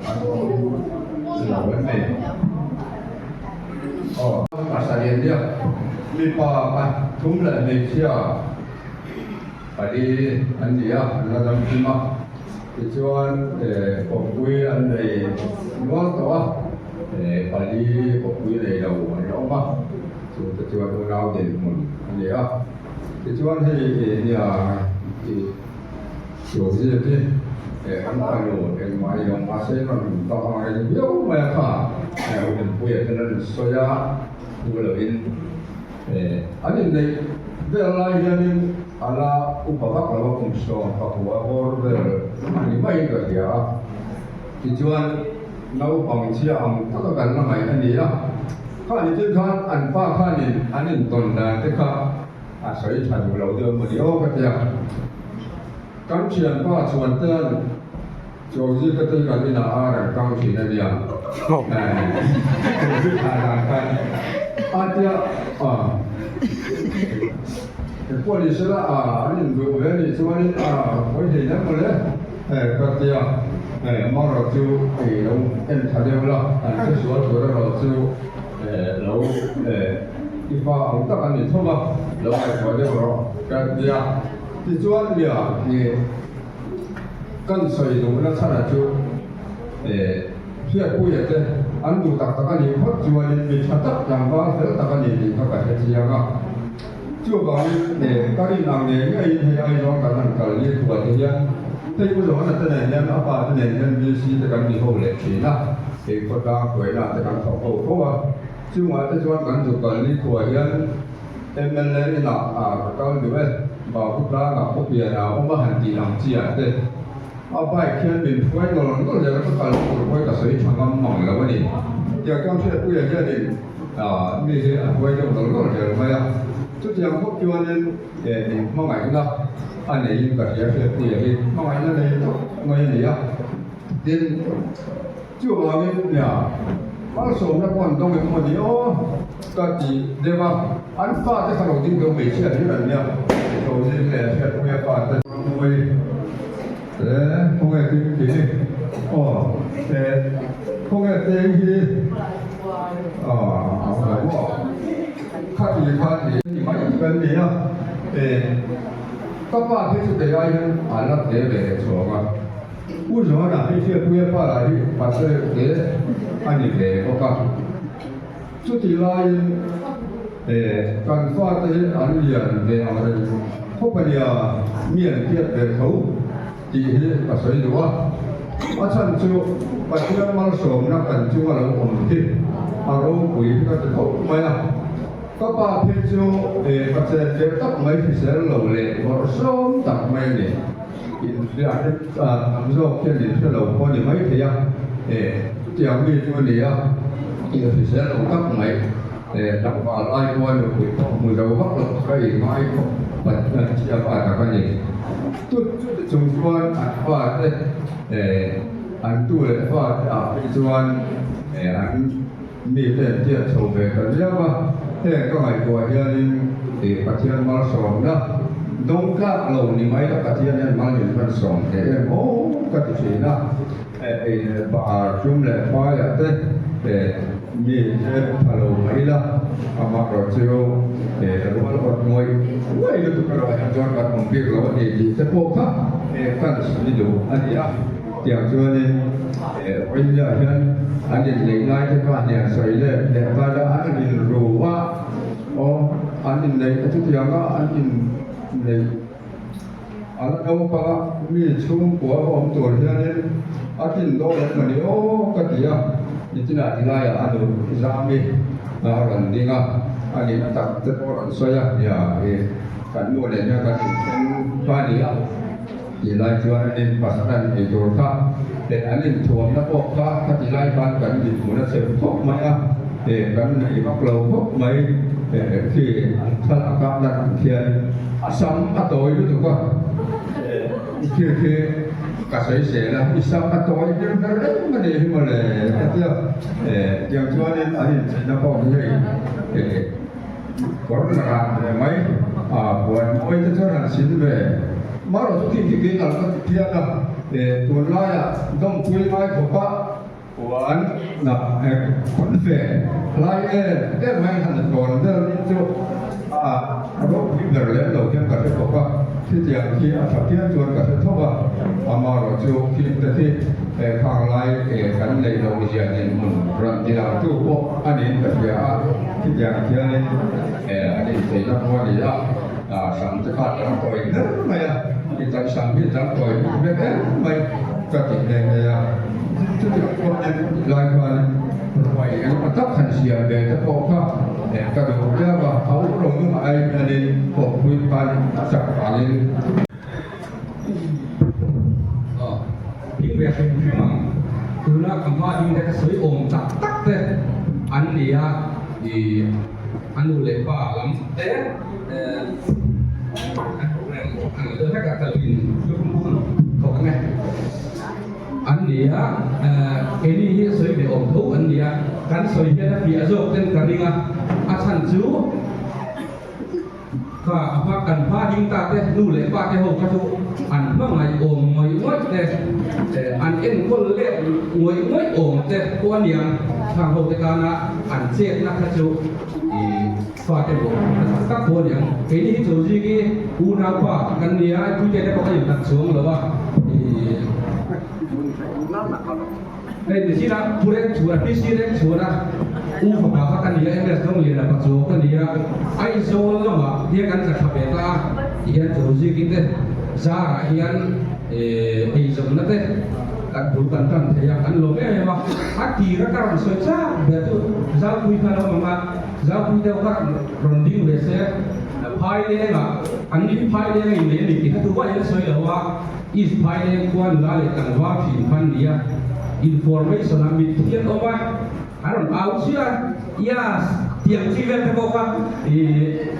S4: an awm lo em ni. Aw, a sa lian diak. Mipa pathum leh hmeichhia pali an ni a, an la dam hlim a. Tichuan kawppui an nei nual tawh a, pali kawppui nei lo an la awm a, chute chuan unau dinhmun a ni a. Tichuan hei nia i Joseph hi an fanu engmah i lo mahse rawn hmu tak ang reng viau mai a kha Rinpuia ten an sawi a hmu lovin an inneih vel lai hianin a la upa vak lo a kum 14 bawr vel a ni maiin ka hria a tichuan naupang chhia ang taka kan la ngaih a ni a khani thil khan an pa khanin an intawn dan te kha A sawi tha duh lo deuh maw ni aw ka ti a, kan thianpa chuan ten Chawzi ka tui kan inah a rawn kang thin a nia, Chawzi thlah dan khan a tia a, engpawh ni sela a an induh ve nih chuanin a hawi thei hle mawle ka tia, amaherawh chu i lo en tha deuh la, an hresual tur erawh chu lo I fa ang tak a ni tho va, lo ngaihtuah deuh rawh ka ti a. Tichuan nia i Kan sawi duhna chhanah chu Hriatpuia te an duh tak tak a nih phawt chuanin mi tha tak tlangval fel tak a ni tih kha ka hre chiang a. Chuvangin ka rin ang ngei ngeiin hei Aizawl kan han kal ni thuah te hian hei U Johana te nen hian a pa te nen hian VC te kan ni ho leh thin a, hei khawtlang hruaina te kan thawk ho fo a. Chungah te chuan kan zuk kal ni thuah hian mla inah ka kal duh e, Babu tlangah pawh pian a awm a han tih ang chi ah te a bike hian min hruai nawlh nawlh zel a, ka kal tur pawh hi ka sawi tha ngam mang lo a ni. Tiang chuan Hriatpuia hianin mi hi a hruai deuh nawlh nawlh zel mai a, chutiang khawp chuanin min hmangaihna a neiin ka hria Hriatpuia hi hmangaihna nei tawp mai a ni a, tin. Chuvangin nia, malsawmna pawh an dawng emaw ni aw ka ti deuh a, an fate kha lo ding deuh hmeichhia hlir an nia, Rosie leh Hriatpuia fate. Mawi e, khawnge tin ti hi aw e, khawnge teng hi aw a awm lo maw, khati kha ti ni mai kan ni a, e ka pa phei chu kei ai hian a la tle ve leh chhuang a. Pu Johana hi Hriatpuia pa lah hi pastor te a ni ve bawk a. Chutih laiin kan fate hi an lian ve ang reng khawp a nia, mi an hriat ve tho tih hi ka sawi duh a. A chhan chu Pathian malsawmna kan chunga lo awm hi a ropui hi ka ti khawp mai a. Ka pa phei chu ka chen ve tak mai hrisel lo leh bawrhsawm tak mai a ni. Inhriat tam zawk hian in hre lo pawh a ni mai thei a, chutiang mi chu a ni a, inhrisel lo tak mai, tlangval ai pawha nupui pawh hmu zo vak lo ka inngai khawp Pathian chhia pa tak a ni. Chuti chung chuan an fate, an tu leh fate ah phei chuan an mite an tiat chho ve ta viau a, heng ka ngaihtuah hianin Pathian malsawmna dawng tlak lo ni mai la Pathian hian mal min hman sawm thei em aw ka ti thin a, ei leh bar tum leh faiah te mi te tha lo mai la, amaherawh chu rual awt ngawih ngawih lutuk erawh hian chuan kan awm bik lo a ni tih te pawh kha kan sawi duh a ni a. Tiang chuanin India hian an inneih lai te kha hnian sawi leh leh lai a an inru a, aw an inneih a chutianga an inneih a la naupang a mi chhungkua va awm tur hianin a tlin dawn em mawni aw ka ti a, nitinah ti laiah a nu Zami a rawn ding a, a nihna tak te pawh a rawn sawi a, nia i kan nu leh hian kan inthen kha a ni a. Tih lai chuan an in pasal an ei tur kha leh an inthuamna pawh kha khati lai khan kan dinhmun a chhe khawp mai a, kan nei vak lo khawp mai khi an thlalak a lan ang khian a sam a tawi lutuk a, khi khi ka sawi sel a, i sam a tawi ber ber em a nih hi mawle ka tia, tiang chuanin an incheina pawh hi hei. Kawr la ran ve mai a, puan mawi te chuan han sin ve. Marawh chu khi khi kei nalh ka ti phian a, tunlaiah dawmpui ngai khawpa puan khawn ve lai em em mai han tlawn vel hi chu a ropui ber lem lo hian ka hre bawk a, khitiang khi a tha phian chuan ka hre tho a, amarawh chu khi te khi khang lai kan neih loh zian inhmun rawn ti lang tu pawh a niin ka hria a. Khitiang khianin an incheina pawh a ni a, sam te kha a tam tawi ber mai a, i tan sam hi a tam tawi vek em mai ka ti nghe nghe a. Chutiang chuanin lai khan ruai engemaw tak han siam ve te pawh kha ka duh viau a, a u lo nung ai hianin kawppui khan a chak vangin.
S9: Ding ve hrim hrim ang. Tuna ka hma ding te ka sawi awm tak tak te an ni a, ih a nu leh pa lam te an program an lo deuh hlek a, ka lo in thawk ang e. An ni a, keini hi sawi ve awm tho an ni a, kan sawi hian a piah zawk ten ka ring a, a chhan chu. Kha a hma kan hma ding ta te nu leh pa te ho kha chu an hma ngaihawm ngawih ngawih te, an enkawl let ngawih ngawih awm te pawh a niang. Khang ho te tana an chetna kha chu ih fa te pawh na tak tak pawh a niang. Keini hi Choziki unaupa kan nia, puite te pawh kan inhlat chuang lo a, ih. Hei nichin a Pu Rengchhuana, PC Rengchhuana u fapa kha ka ni a, MS Dawngliana pachuau ka ni a, Aizawl lamah hian kan tla tha ve ta a, tihian Chawlzikin te zarah hian eizawnna te kan bul kan tan thei a, kan lawm em em a. A tira ka rawn sawi chak ber chu Zaupui kha lo awm ang a, Zaupui deuh kha rawn ding ve se, Phailengah an ni hi Phaileng a innei a ni tih kha tu vahin a sawi lo a, East Phaileng khua nula leh tlangval thin kha an ni a, information ah mitthi an awm a, an rawn au chiah a, Yes tih ang chi vel te pawh kha ih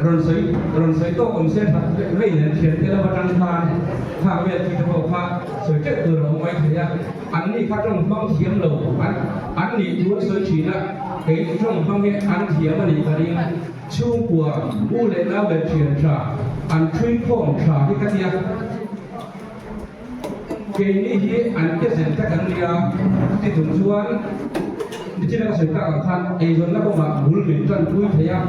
S9: rawn sawi rawn sawi tawk awm se that vei nen thian te lo atang khan khang vel chi te pawh kha sawi teuh tur a awm mai thei a, an ni kha tawng hmang thiam lo an an nih thu an sawi thin a, kei tawng hmang hi an thiam a nih ka ring. Chhungkua, u leh nau leh thian tha an thui khawm tha hi ka tia. Keini hi an ke zen tak an nia, chuti chung chuan nichin a ka sawi tak ang khan eizawnna kawngah bul min tan pui thei a,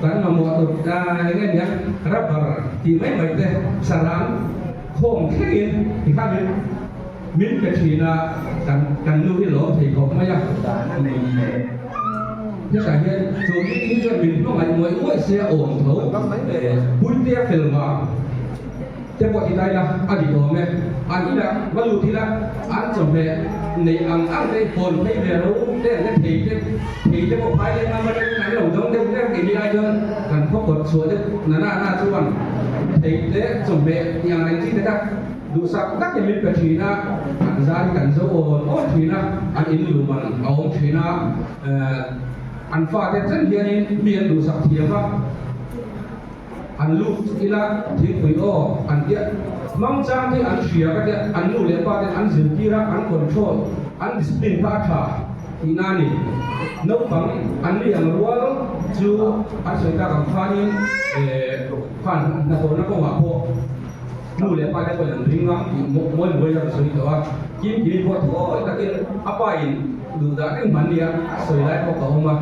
S9: kan mamawh tur eng nge nia rubber tih mai mai te sarang khawm thlengin tikhan min min pe thin a, kan kan nu hi lawm thei khawp mai a. Hetah hian Chawlhni hi chuan min hmangaih ngawih ngawih se a awm tho. Puitea fel vang te pawh ti ta ila a dik awm e. An inah va lut ila an chawhmeh neih ang ang te hawn phei ve ro te an la thei te thei te pawh phai leh ngam atangin an lo dawng deuh deuh keini lai chuan kan khaw kawt chhuah deuh na na na chuan thei te chawhmeh tih ang reng chi te kha Duhsak takin min pe thin a, an zai kan zo awn awn thin a, an inluman a awm thin a, an fate chen hianin mi an duhsak thiam a, an lut ila thingpui aw an tia hmang chang hi an hria ka tia, an nu leh pa ten an zirtir a, an control, an discipline kha a tha tihna a ni. Naupang an ni ang rual chu an sawi tak ang khanin khan hnathawhna kawngah pawh, Nu leh pa te pawhin an ring a tih mawi mawi a rawn sawi tawh a, Kim Kimi pawh thawi takin a pa in duh dah reng hman nia a sawi lai pawh ka awm a.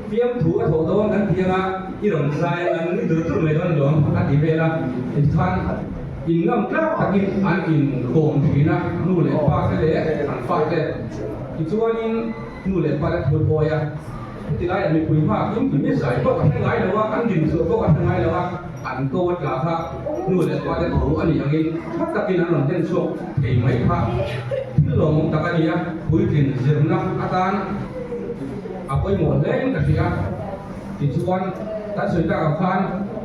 S9: Fiamthu a thawh dawn kan ti anga i rawn zai ang an nui dur dur mai dawn lawm a ti vel a, tikhan in ngam tlak takin an in kawm thin a, nu leh pa te leh an fa te tichuanin nu leh pa te thut awi a, heti laiah mipui hma Kim Kimi zai pawh ka hre ngai lo a, an dinchhuah pawh ka hre ngai lo a. An ko a tla kha nu leh pa te thu a nih angin tha takin an rawn hlen chhuak thei mai kha thil lawmawm tak a ni a, puitlin zirna atan a pawimawh hle in ka hria. Tichuan, kan sawi tak ang khan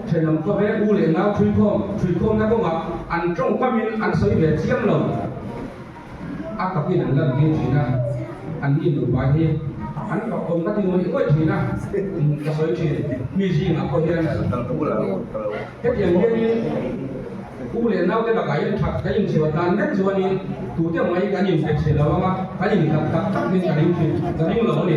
S9: thenawm khawvel u leh nau thuikhawm thuikhawmna kawngah an tawngkamin an sawi ve chiam lo. A takin an lan tir thin a, an ni nupa hi an fak awm ka ti ngawih ngawih thin a, ka sawi thin mi zingah pawh hian hetiang hianin u leh naute lakah hian that kan inchhuah dan vek chuanin tute mai kan inpe chhe lo ang a, kan inhlat tak tak in ka ring thin, ka ring lo a ni.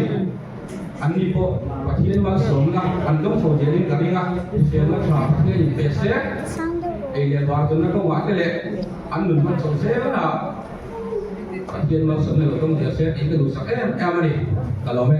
S9: An ni pawh Pathian malsawmna an dawng chho zelin ka ring a, hriselna tha Pathian inpe se, ei leh bar tawnna kawngah te leh An nun hman chho zel a, Pathian malsawmna lo dawng zel se tih ka duhsak em em a ni. Ka lawm e.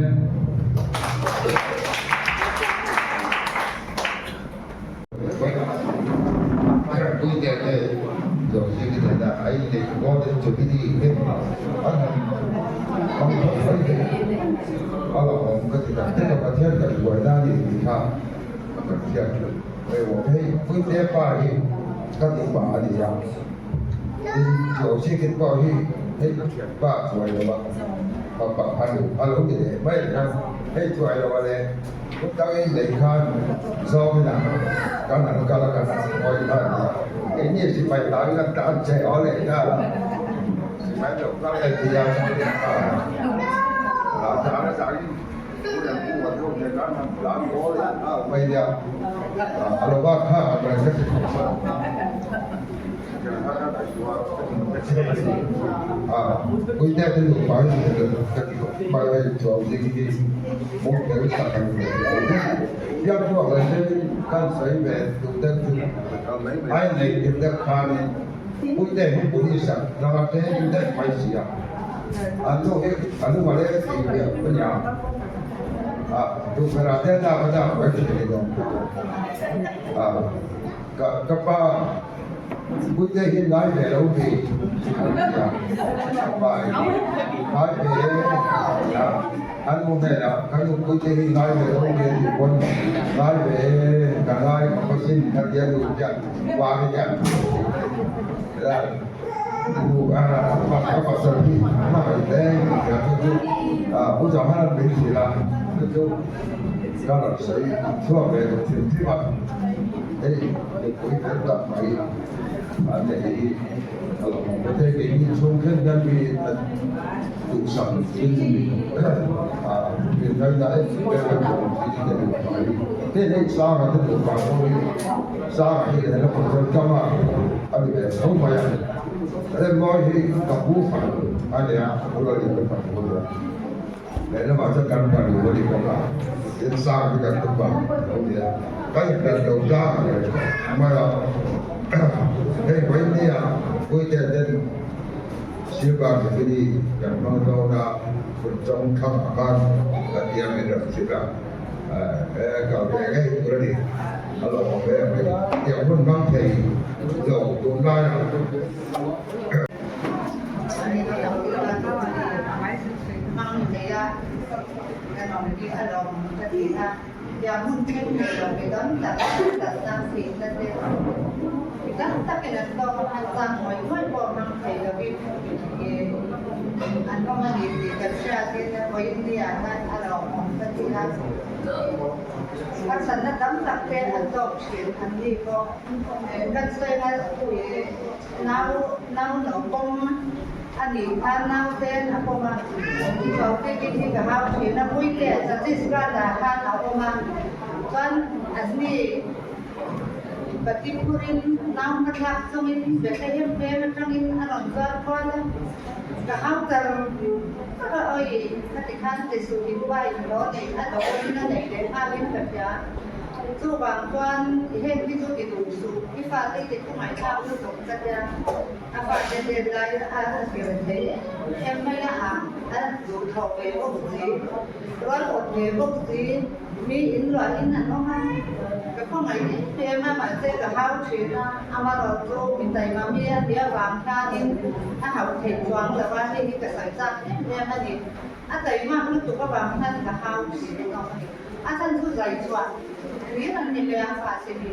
S7: Ka duh pah a ni a, tin Josephine pawh hi hei ka thian pa chuai lo a, pa pa a nu a lo ti leh mai khan hei chuai lo a le hmun dangin lei khan zawngin a kan han kal a kan han ngawi kha a ni a, keini sipai hlauin an tan che aw leh nghal a, sipai lo kal e ti a zan a zangin. Puite hi ngai ve lo mi an ti a, a pa in ngai ve e a ti a, an nu hnenah ka nu Puite hi ngai ve lo mi a tih pawn ngai ve e ka ngai ka khawsin a ti a nu hian pa hi hian nu a pasal hi hmangaih hle a ti a chu chu Pu Johan min hrilh a chu chu ka rawn sawi chhuak ve duh hrim hrim a. Hei mipui fel tak mai an nei hi a lo awm ve thei. Keini chhung thleng hian mi an duhsak in min ngaina em em a ni awm chi te duh mai. Hei hei Sanga te duh vang pawh hi Sanga hi lehlam ah chuan Tama a ni ve tho mai a. Remmawi hi ka pu fanu a nia, a bula ni ka fanu a nia. Lehlamah chuan kan fanu a ni bawk a, tin sang hi kan tum a lo ni a, kan inhlat lo tlang mai a, hei vawinia Puite ten Silver Jubilee kan hmang dawn a, kut chawng thlang ah khan kan ti a min rawn hrilh a, kal ve ngei tur a ni, a lawmawm hle mai, tiang hun hmang thei lo tunlaiah.
S6: Hmang nei a, kan awm hi a lawm ka ti a, tiang hun thleng thei lo mi tam tak harsatna fihna te mi tam takin an tawk a, an chang ngawih ngawih pawh hmang thei lovin an awm a ni tih kan hriatin vawiin niah hian a lawmawm ka ti a, harsatna tam tak te an tawk thin an ni bawk. Kan sawi ngai Nau nau no pawm a nih khan nauten a pawm a, Chawkiki hi ka hau thin a, Puite Chhattisgarh ah khan a awm a, chuan anni pati phurin nau hmathlak chungin Bethlehem veng atangin a rawn zuar kual a, ka hau char char a, awi khati khan ti suh i pa in hlawh neih a dawhin a neih leh nghalin ka hria. Chuvang chuan heng hi chu ti duh suh, i fate ti thu ngaihthlak lutuk ka tia, a fate let lai a zir thei em mai a ah a duh thawh ve bawk si, rual awt ve bawk si, mi in luahin an awm a, ka khawngaih em em a mahse ka hau thin a, amarawh chu mi taima mi a nia vang hianin a hauh theih chuang lo a, hei hi ka sawi chak em em a ni, a taimak lutuk avang hian ka hau thin a ni. A chhan chu zai chhuah hlir an ni mai a, mahse hi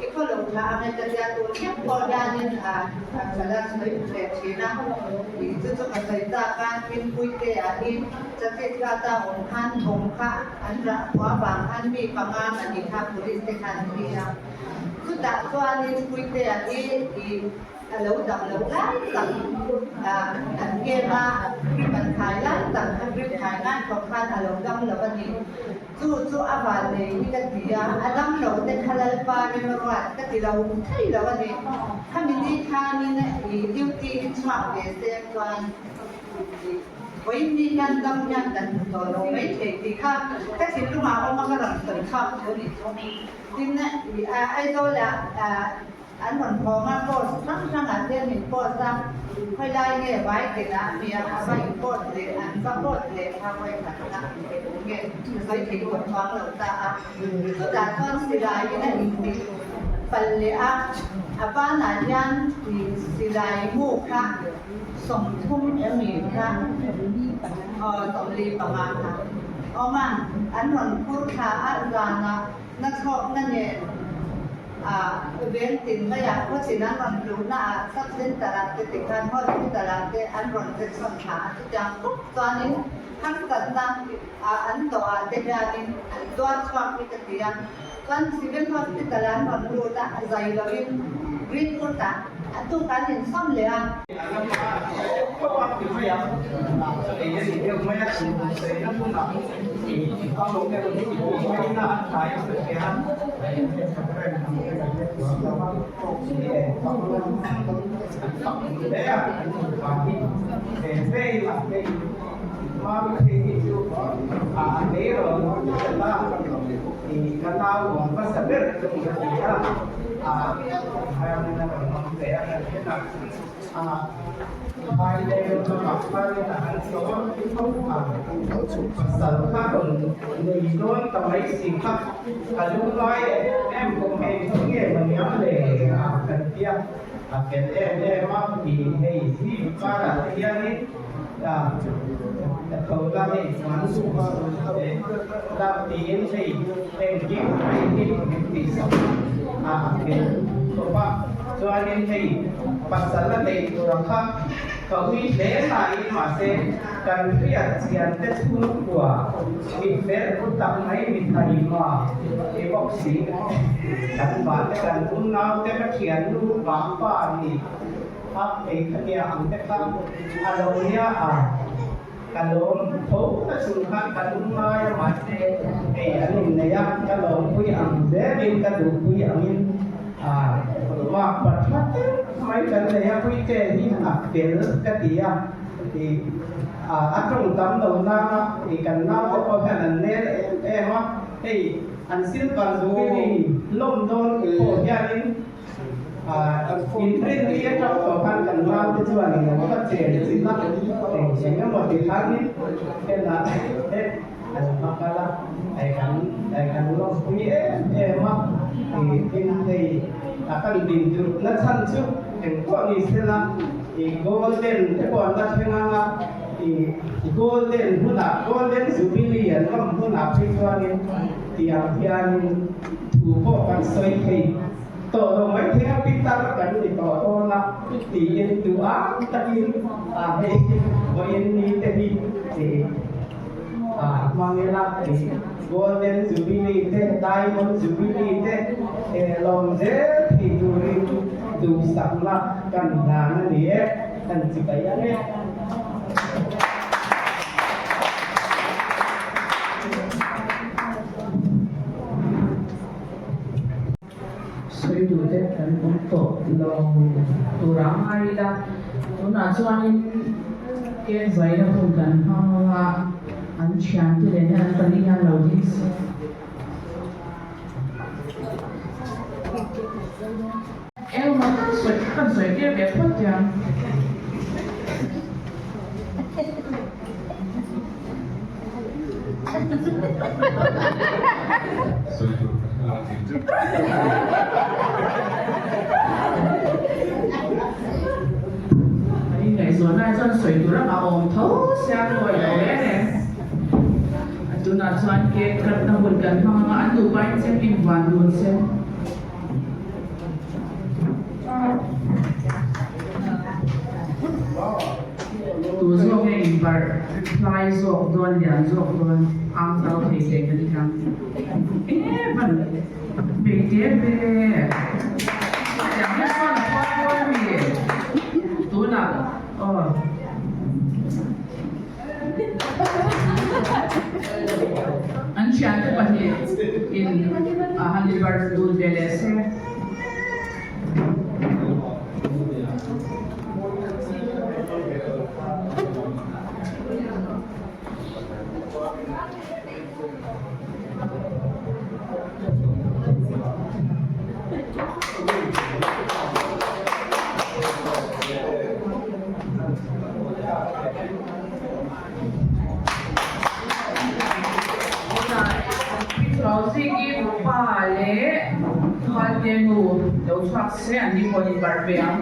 S6: i khaw lo tha ang e ka tia tur chiah pawh hianin a ka la sawi ve thin a, tih chu chu ka sawi tak a, Hlimpuite ah hi Chhattisgarh a awm khan bawm kha an rah khua vang khan mi panga ka ni kha police te khan an ti a, chutah chuanin Puitea hi i A lo dam lo lai tak an kem a, grip an thai lai tak a grip thai ngai khawp khan a lo dam lo a ni. Chu chu a van nei hi ka ti a, a dam lo te kha Lalpa rimruat ka ti lo thei lo a ni. Khami ni khanin i duty hi chhuak ve se chuan vawiin ni hian dam hian kan hmu tawh lo mai thei tih kha ka thinlungah awm a ka rawn sawi chhuak thu a nih chu. Tin, Aizawlah An rawn thawng a, post hrang hrangah te an in post a, khawilai nge vai tinah a mi a, a va in post leh, an va post leh kha vawi khat a eng nge sawi thei tawh chuang lo ta a. Chutah chuan silaiin a intih palh leh a, a banah hian silai mu kha 30 emi kha aw 45 kha awm a, an rawn phur thla a, zanah na thlawkna nen a veng tin maiah khawchin an rawn luhna ah sub center ah te tikhan hospital ah te an rawn che chhawn thla a chutiang khawp chuanin harsatna ah an tawh ah te hianin an tuar chhuak hi ka ti a chuan civil hospital ah an rawn lut a zai lovin greenwood ah a tuk an insawm leh a.
S8: Violin a rawn hmang ve a kan hriat a, violin lamah khanin a han sawm tho a, pasal kha rawn nei dawn ta mai si kha a lungngai em em bawk hei chu nge maw niang le a kan tia a fel em em a tih hei zing karah te hianin a tho la hei man la tiin hei engkim mai hi min tihsak a a fel khawp a chuanin hei pasal a neih tur ang kha ka ui hle nain mahse kan hriat chian te chhungkua mi fel tak mai mi thaima ni bawk si kan vah te kan unau te ka thiannu vahpa ni. A ei kha nia ang te kha a lo nia a, ka lawm tho na chung khan ka lung ngai a mahse ei an innei a, ka lawmpui ang zelin ka duhpui angin a mak pa tha tak mai kan nei a, Puite hi a fel ka ti a, i a tawng tam lo nana i kan naute pawh hian an nel em em a, hei an silver zubili lawm dawn pawh hianin Inrin ni atang tawh khan kan naute chuan in lo va chen chin a, eng eng emaw ti khanin henah te an va kal a, kan kan lawmpui em em a, tin hei a kan din duh na chhan chu eng pawh ni sela i golden te pawh an la thleng ang a, i golden hunah golden jubilee an lawm hunah phei chuanin tiang hianin thu pawh kan sawi thei. Tawh lo mai thei a, pitar kan ni tawh dawn a tiin duh ang takin a hei vawiin ni te hi a hmang ila tih Golden Jubilee te Diamond Jubilee te lawm zel thei turin duhsakna kan hlan a ni e, kan chibai ang e.
S3: Sawi duh te kan awm tawh lo tur a ngai ila, tunah chuanin cake vaina hun kan hmang ang a, an thiante leh hian an pali hian lo ding se. Engmah kan sawi kan sawi tir ve phawt tiang.
S4: Sawi tur ka hre lo tih chu.
S3: Kan inngaihzawn lai chuan sawi tur a awm tho sia ka awih lo reng reng. Tunah chuan cake cut na hun kan hmang anga an nupa in chem invuan dun se. Tu zawk nge inbarh hlai zawk dawn lian zawk dawn ang tau thei thei ka ni hian e van bei te ve tiang hi chuan a khuar dawn a mi tunah aw. An thiante pahnih in a han inbarh dun ve leh se. Rosie pa leh Khalte nu lo chhuak se an ni pawh in barh ve ang.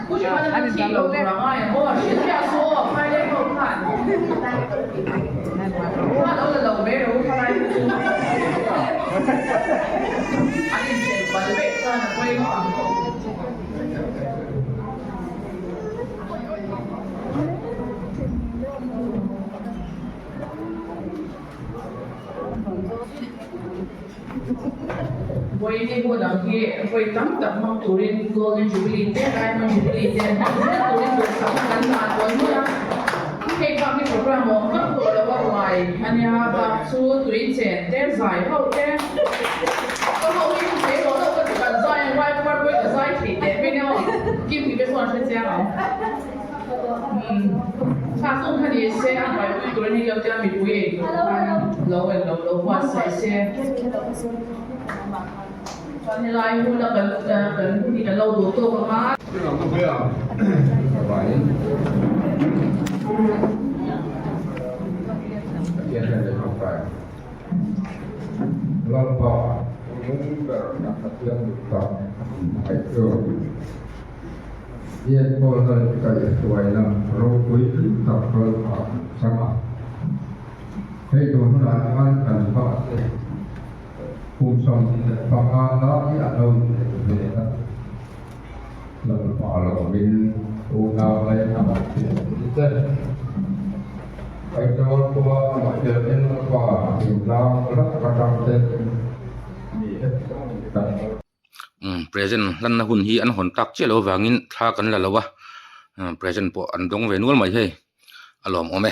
S3: Pu Hriman a thih lo tur a ngai ang aw, hrilh hiah saw aw Khaile ho khan. Kha lo la lo ve ro khalai te chu. An inchen pal veih chuan a pawi ngawt ang. Vawiin hun ang hi vawi tam tak hmang turin Golden Jubilee te, Diamond Jubilee te hmang zel turin duhsakna kan la dawn hmun a. Hei bak hi program awm vak tawh lo a ruai a nia, bak chu tui chen te, zai ho te, ka ho hi thei rawh loh ka ti kan zai ang ruai puar pawhin ka zai thei teh mai nia aw, Kim hi te chuan hre chiang ang. Umm thla sawm kha ni se a buaipui tur a ni lo tia mipui ei tur khan lo en lo lo buatsaih se. Helai huna kan kan hun hi kan lo duh tawk ang a.
S7: Lalpa nung ber kan Pathian duh tak hmangaih chu Enkawl leh kaihhruaina ropui tak kal phah kan chang a. Hei tun hunah chuan kan pa te kum 25 lai a lo inneih ve a, Lalpa lawmin unau leh a thiante Aizawl khua Mahtianin pa thingtlang rat atang te mi kan
S1: Umm present hlanna hun hi an hawn tak chiah loh avangin thla kan la lo a, present pawh an dawng ve nual mai hei a lawmawm e.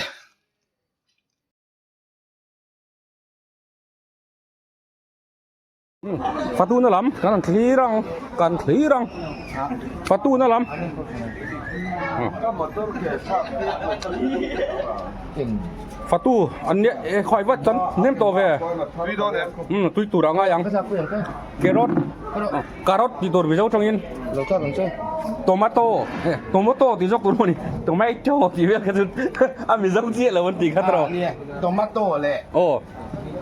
S1: Fatuna lam kan han thlir ang kan thlir ang Fatuna lam Fatu an nia e khawi vat chuan hnem tawh ve um tui tur a ngai ang carrot carrot tih tur mizo tangin tomato tomato tih zawk tur maw ni tomato tih vel kha chu a mizo chiah lo an tih kha tawh
S10: tomato leh
S1: aw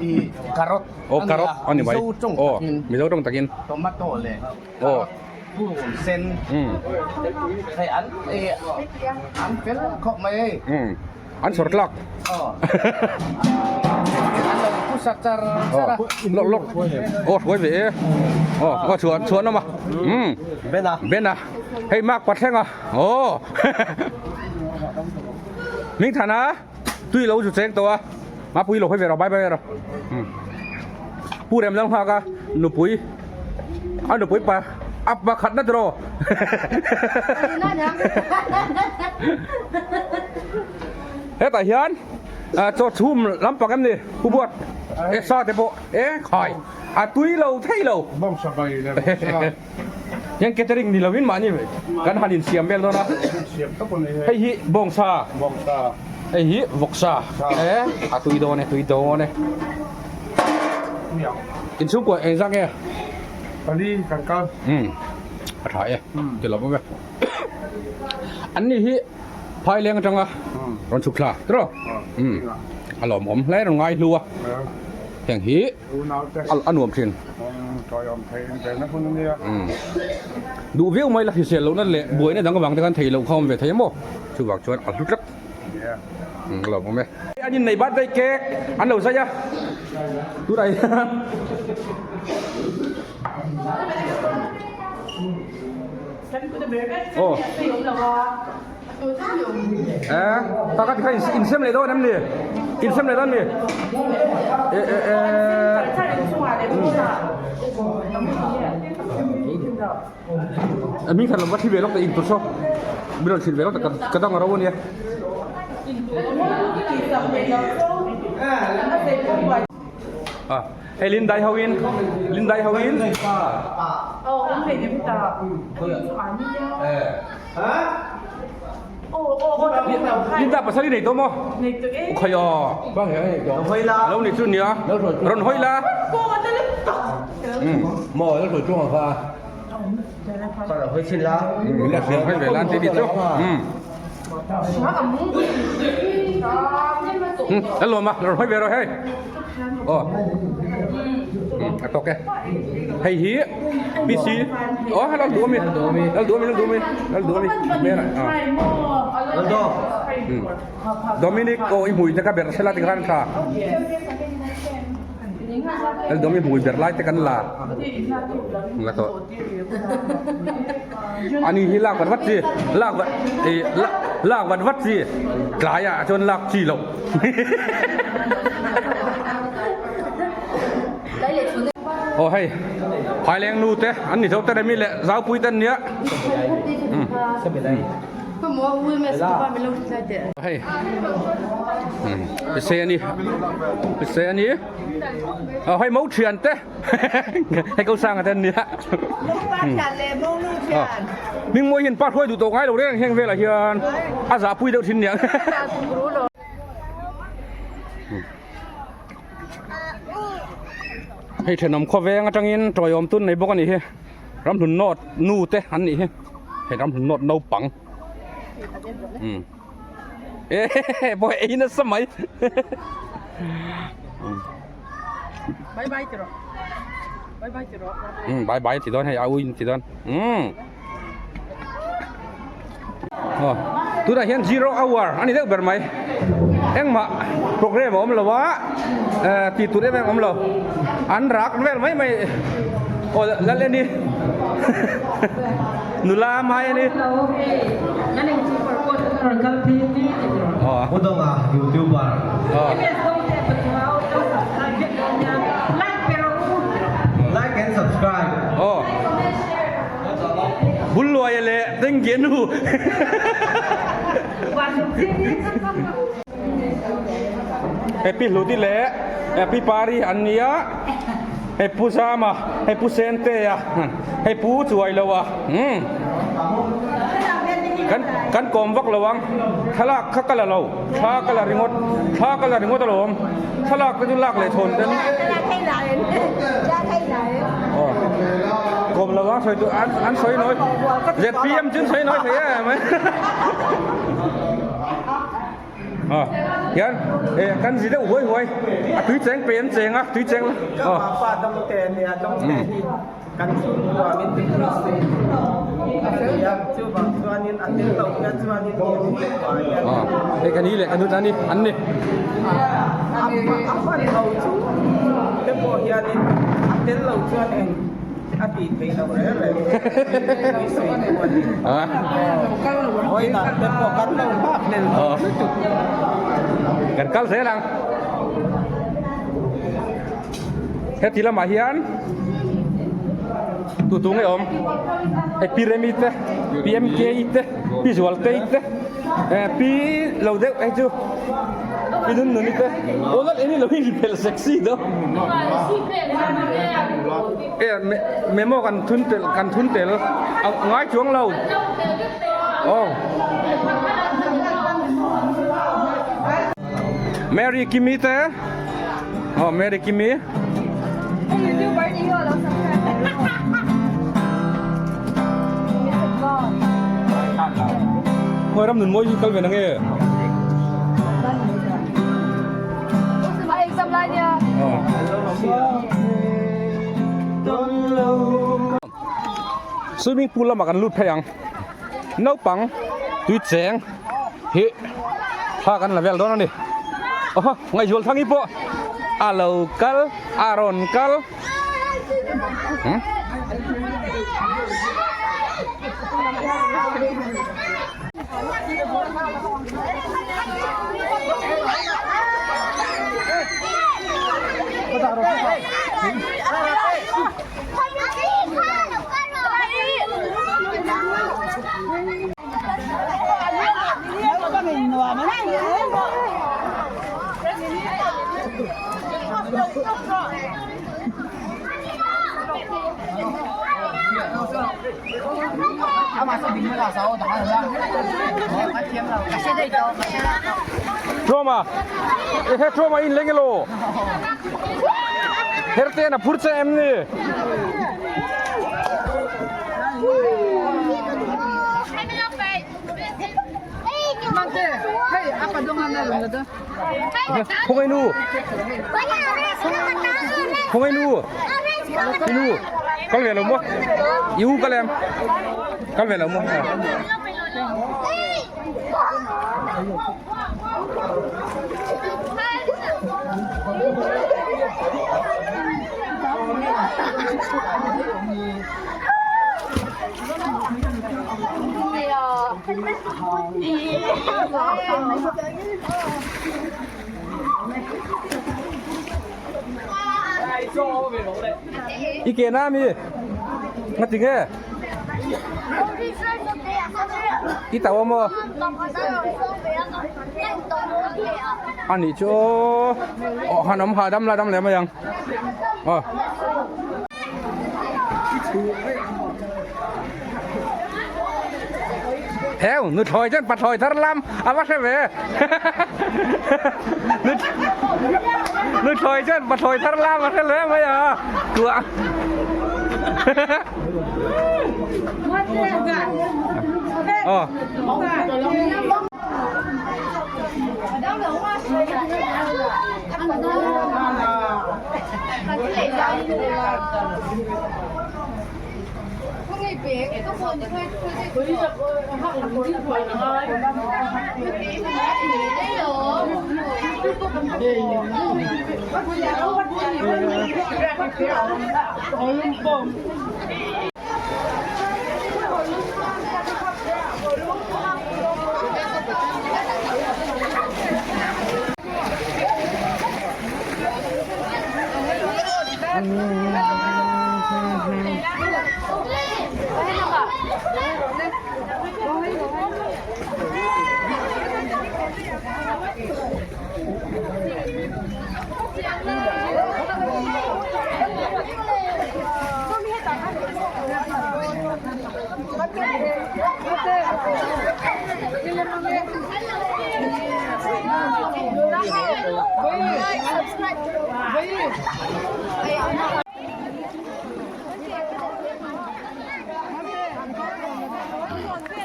S10: i carrot
S1: aw carrot a ni mai aw mizo tawng takin
S10: tomato leh carrot purun sen hei an an fel khawp mai hei
S1: an sawr tlak
S10: aw an lo thu sak char char a
S1: lawk lawk aw hruai ve e aw aw chhuan chhuan awm a
S10: bena
S1: bena hei mak pathlenga aw Mingthana tui lo chu cheng tawh a mapui lo hawi ve rawh bye bye rawh pu rem lam nghak a nupui a nupui pa a pakhat na tiraw hetah hian chaw chhum lampang em ni pu buat e sa te pawh e khai a tui lo thei lo Hian catering ni lovin mahni kan han insiam vel dawn a, hei hi bawngsa, hei hi vawksa e a tui dawn e tui dawn e. Inchhungkua eng zat nge?
S4: Pali kan kal.
S1: Um a tha e ti lo awm e. An ni hi phai leng atanga rawn chhuk thla tiraw? Um a lawmawm hle rawn ngai hlu a heng hi. a nuam thin. Duh viau mai la hrisel lohna leh buaina dang avang te khan thei loh kha awm ve thei maw? Chuvang chuan a hlu tlat. A lo awm e. An innei birthday cake an lo zai a tunah hian aw Eh, taka tikha insem leh dawn em ni? Insem leh dawn mi? Eh eh eh. Min khan lova thi ve lawk ta in tur saw. Min rawn thil ve lawk ta ka dang ro ania. Ah, hei Lindai ho in, Lindai ho in. Linda pasal i nei tawh maw? Khai aw. Lo ni chu nia. Rawn hawi la. Min la hriat hawi ve lan ti ni chu. Lal lawm a, rawn hawi ve rawh hei. Aw. A tawk e. Hei hi PC. Aw lal duh ami. Lal duh ami, lal duh ami. Lal duh ami. Hmel a.
S10: Lal duh.
S1: Dominic aw i hmui te kha ber sela tikhan tha. Lal duh ami hmui ber lai te kan la. La tawh. Ani hi lak vat vat chi. Lak vat lak vat vat chi. Tlai ah chuan lak chi loh. Aw hei Phaileng nu te an ni zo te remi leh Zaupui te an nia. Hei Pisei a ni Pisei a ni Aw hei mo thian te Hei ko sang te an nia. Hmingmawi hian pa hruai duh tawh ngai lo reng heng velah hian a zahpui deuh thin nia.
S9: Hei thenawm khawveng atangin tawiawm tun nei bawk a nih hi. Ramhlun North nu te an nih hi. Hei Ramhlun North naupang. Umm. E pawh ei nasa mai.
S8: Bye bye ti rawh. Bye bye ti rawh.
S9: Umm bye bye ti dawn hei a uin ti dawn. Umm. Aw tunah hian zero hour a ni deuh ber mai. Engmah program a awm lo a eh tih tur em em a awm lo. An rak vel mai mai aw lal en i nula mai a ni.
S11: Pu Donga youtuber. Like and subscribe.
S9: Aw. Bul luaia leh Dengue nu. Hei Pi Hluti leh Pi Pari an nia, hei Pu Zama, hei Pu Sentea, hei Pu Chuailoa. Umm. Kan kan kawm vak lo ang, thlalak kha ka la lo, thla ka la ringawt, thla ka la ringawt alawm, thlalak te chu lak leh chhawn ten. Aw kawm lo ang sawi tur an an sawi nawi ZPM chu an sawi nawi thei em mai. Aw hian eh kan zi deuh huai huai a tui cheng pe an cheng a tui cheng la. Aw.
S8: Ka pa dawngte a nia dawngte hi. Kan chhungkua min ti hming se a ti a, chuvang chuanin a tel loh hian chuanin he chhungkua hian
S9: Hei ka ni leh ka nut a ni, an ni.
S8: A hman ho chu te pawh hianin a tel loh chuan eng a tih theih loh reng reng i sawi tu a ni. Vawiinah te pawh kan lo nghak hlel tawh lutuk.
S9: Kan kal zel ang. Heti lamah hian tu tu nge awm hei pi Remi te pi MK te pi Zualtei te eh pi lo deuh hei chu pi Nunnuni te aw lal eng lo hi pel sexy do e memo kan thun tel kan thun tel a ngai chuang lo aw Mary Kimi te Aw Mary Kimi. Khawi ram nun mawi hi kal ve nange. Swimming pool lamah kan lut phei ang. Naupang tui cheng hi thla kan la vel dawn a ni. Aw Ngaihzual Thangi pawh a lo kal a rawn kal. Hmm? Trauma he trauma in leng elo Herte na phur che em ni Khong nu Khong nu Nu Kal ve lo mo Iu kal em Kal ve lo mo I ke na mi Ngati nge I tau maw A nih chu aw han awm hahdam la dam leh mai ang aw. Heo nuthlawi chuan pathlawi thar lam a va hre ve. Pathlawi chuan pathlawi thar lam a hre hle mai a kuah. Aw.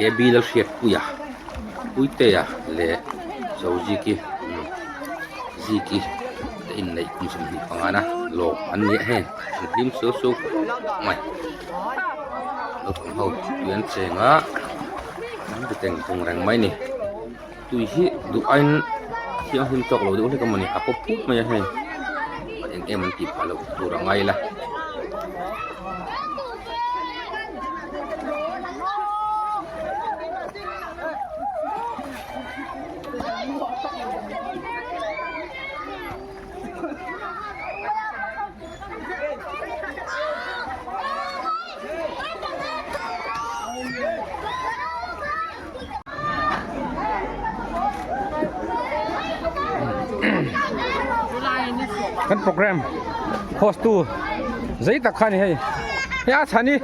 S1: He bill a hriatpui a Puitea leh Zoziki Ziki te inneih kum 25 na lawm an ni a heng an hlim suau suau khawp mai. Naupang ho tui an cheng a an ti teng tung reng mai a ni tui hi duh aiin a thianghlim tawk lo deuh hlek a mawni a pawp puk mai a hei eng em an tih phah loh tur a ngai la.
S9: Kan program host tu zei tak kha ni hei hei a chhani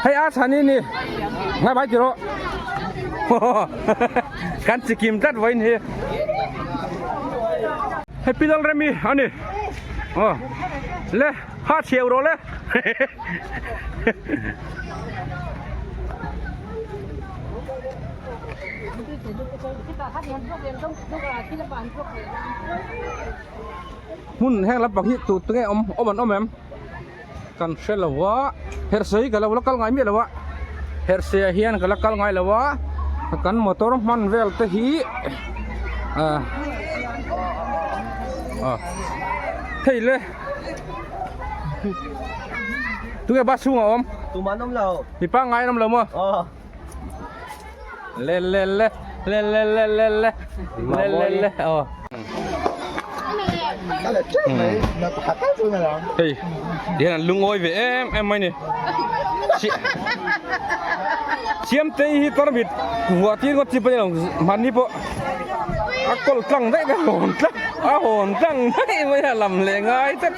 S9: hei a chhani ni ngai bai tiro kan chikim tlat vain hi hei pilal remi ani aw le ha chheu rawh le hmun heng lampang hi tu tunge awm awm an awm em kan hre lo a herhsei ka lo la kal ngai miah lo a herhsei ah hian ka la kal ngai lo a kan motor hman vel te hi ah ah hei le tunge bus chhungah a awm
S11: Tumah an awm lo
S9: mi pangngai an awm lo maw
S11: aw
S9: le le le le le le le le le le le aw Hei tihian an lungawi ve em em mai ni Siamtei hi tarmit vuah tir ngawt chi pawh a ni lo mahni pawh a kawl tlang daih mai a hawn tlang a hawn tlang daih mai a lam leh ngai tlat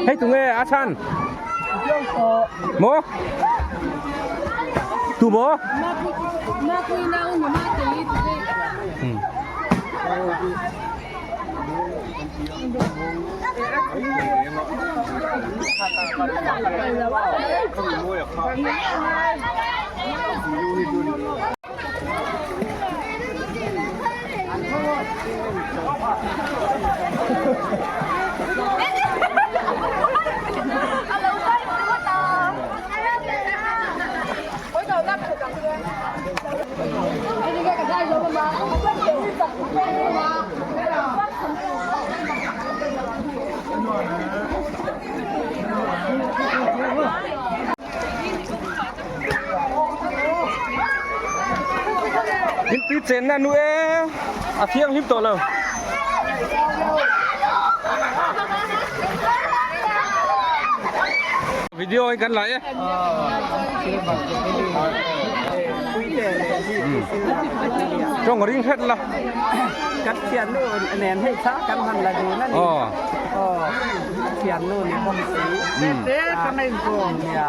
S9: Hei tunge a chhan Maw Tu maw In tui chen na nu e a thianghlim tawh lo. Video hi kan la e. Tawng ring hret la.
S8: Kan thian nu nen hei kha kan han la dun a ni. Aw. Thian nu ni bawk si. Te ka nei bawm nia.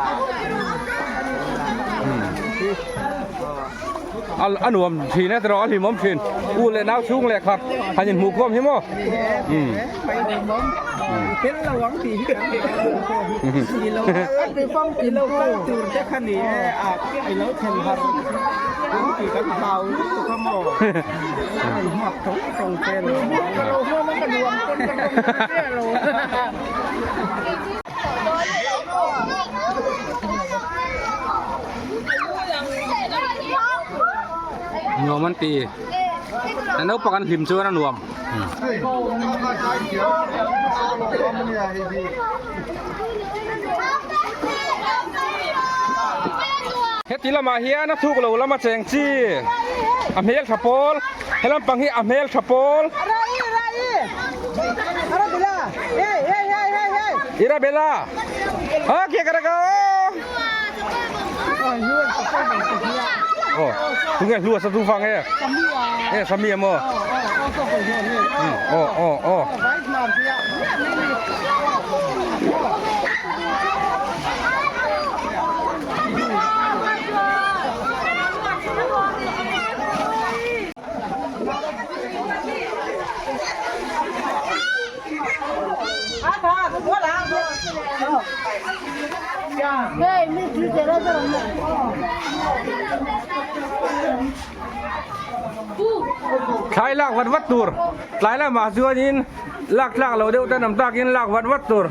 S9: A nuam thin e tiraw a hlimawm thin. U leh nau chhung leh khat han inhmuh khawm hi maw? Umm. Nuam an ti. A naupang an hlim chuan a nuam. Heti lamah hian a thuk lo lama cheng chi a hmel tha pawl he lampang hi a hmel tha pawl Irabella okay kara ka oh tunge hlua sa tu vang e e sami amo oh oh oh Thlai lak vat vat tur tlai lamah chuanin lak tlak loh deuh ten awm takin lak vat vat tur.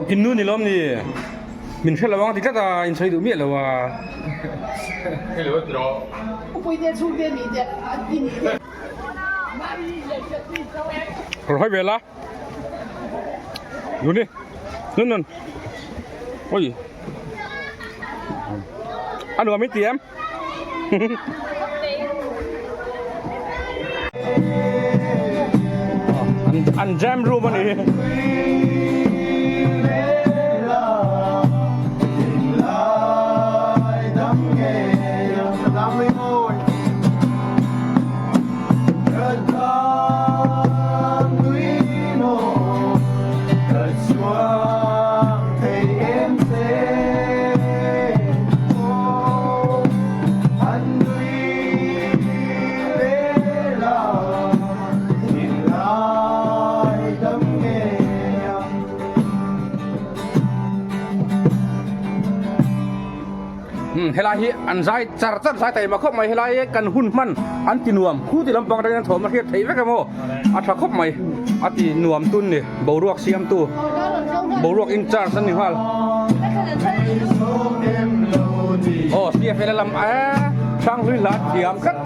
S1: In nu ni lawm ni? Min hre lo ang ti tlat a, in sawi duh miah lo a. Rawn hawi ve la. Nun ni. Nun nun. Oi. A nuam i ti em? An jam room a ni hi. Helai hi an zai char char zai taima khawp mai helai kan hun hman an ti nuam khu ti lampang atangin an thawm a hriat theih vek emaw a tha khawp mai a ti nuam tun ni boruak siamtu boruak in charge an ni nghal aw CFL lam eh hranghlui hla thiam tlat.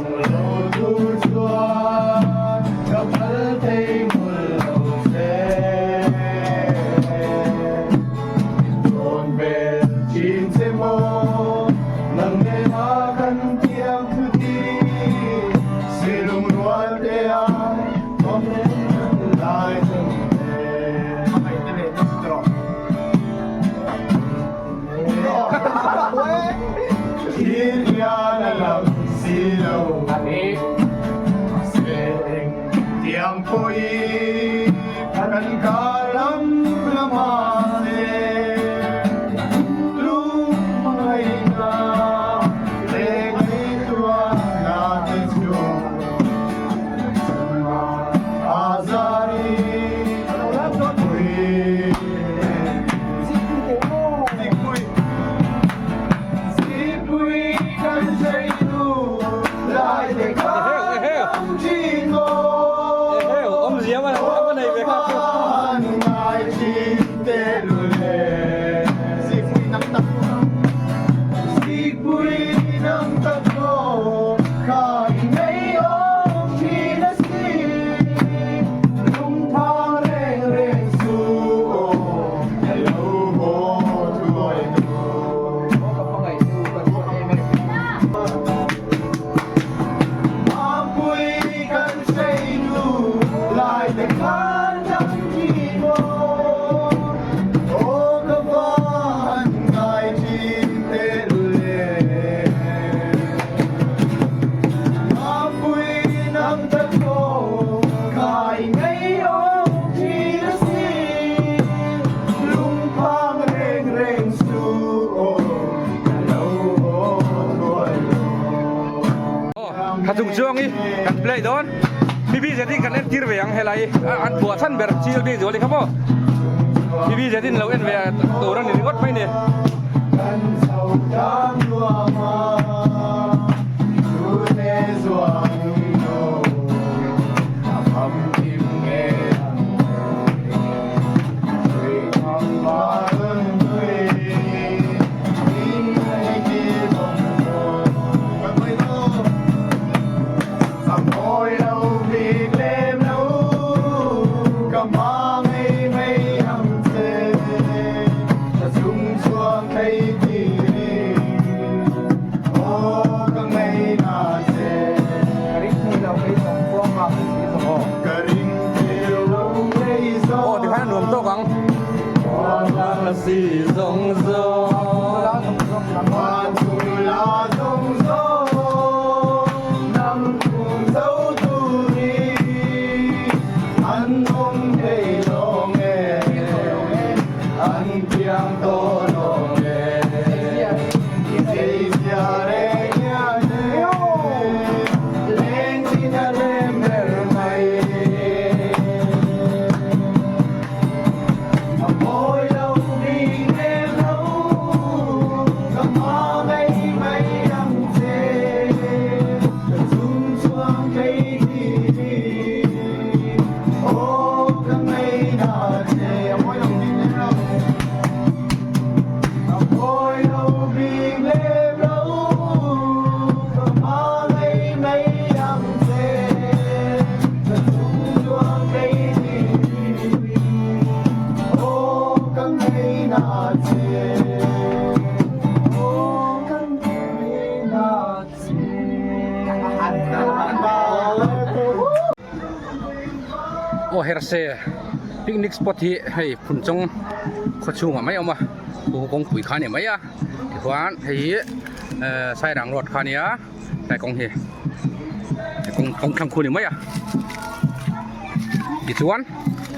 S1: Thla chung chuang hi kan play dawn BBZ in kan entir ve ang helai an buah chhan ber chil bik zual hi kha maw BBZ in lo en ve tur a ni ringawt mai ni. Aw tikhan a nuam tawk ang. Aw herse picnic spot hi hei Phunchawng khaw chhungah mai a awm a khu kawngpui kha a ni mai a tichuan hei hi ehh Sairang road kha a nia helai kawng hi kawng kawng thlang khu a ni mai a tichuan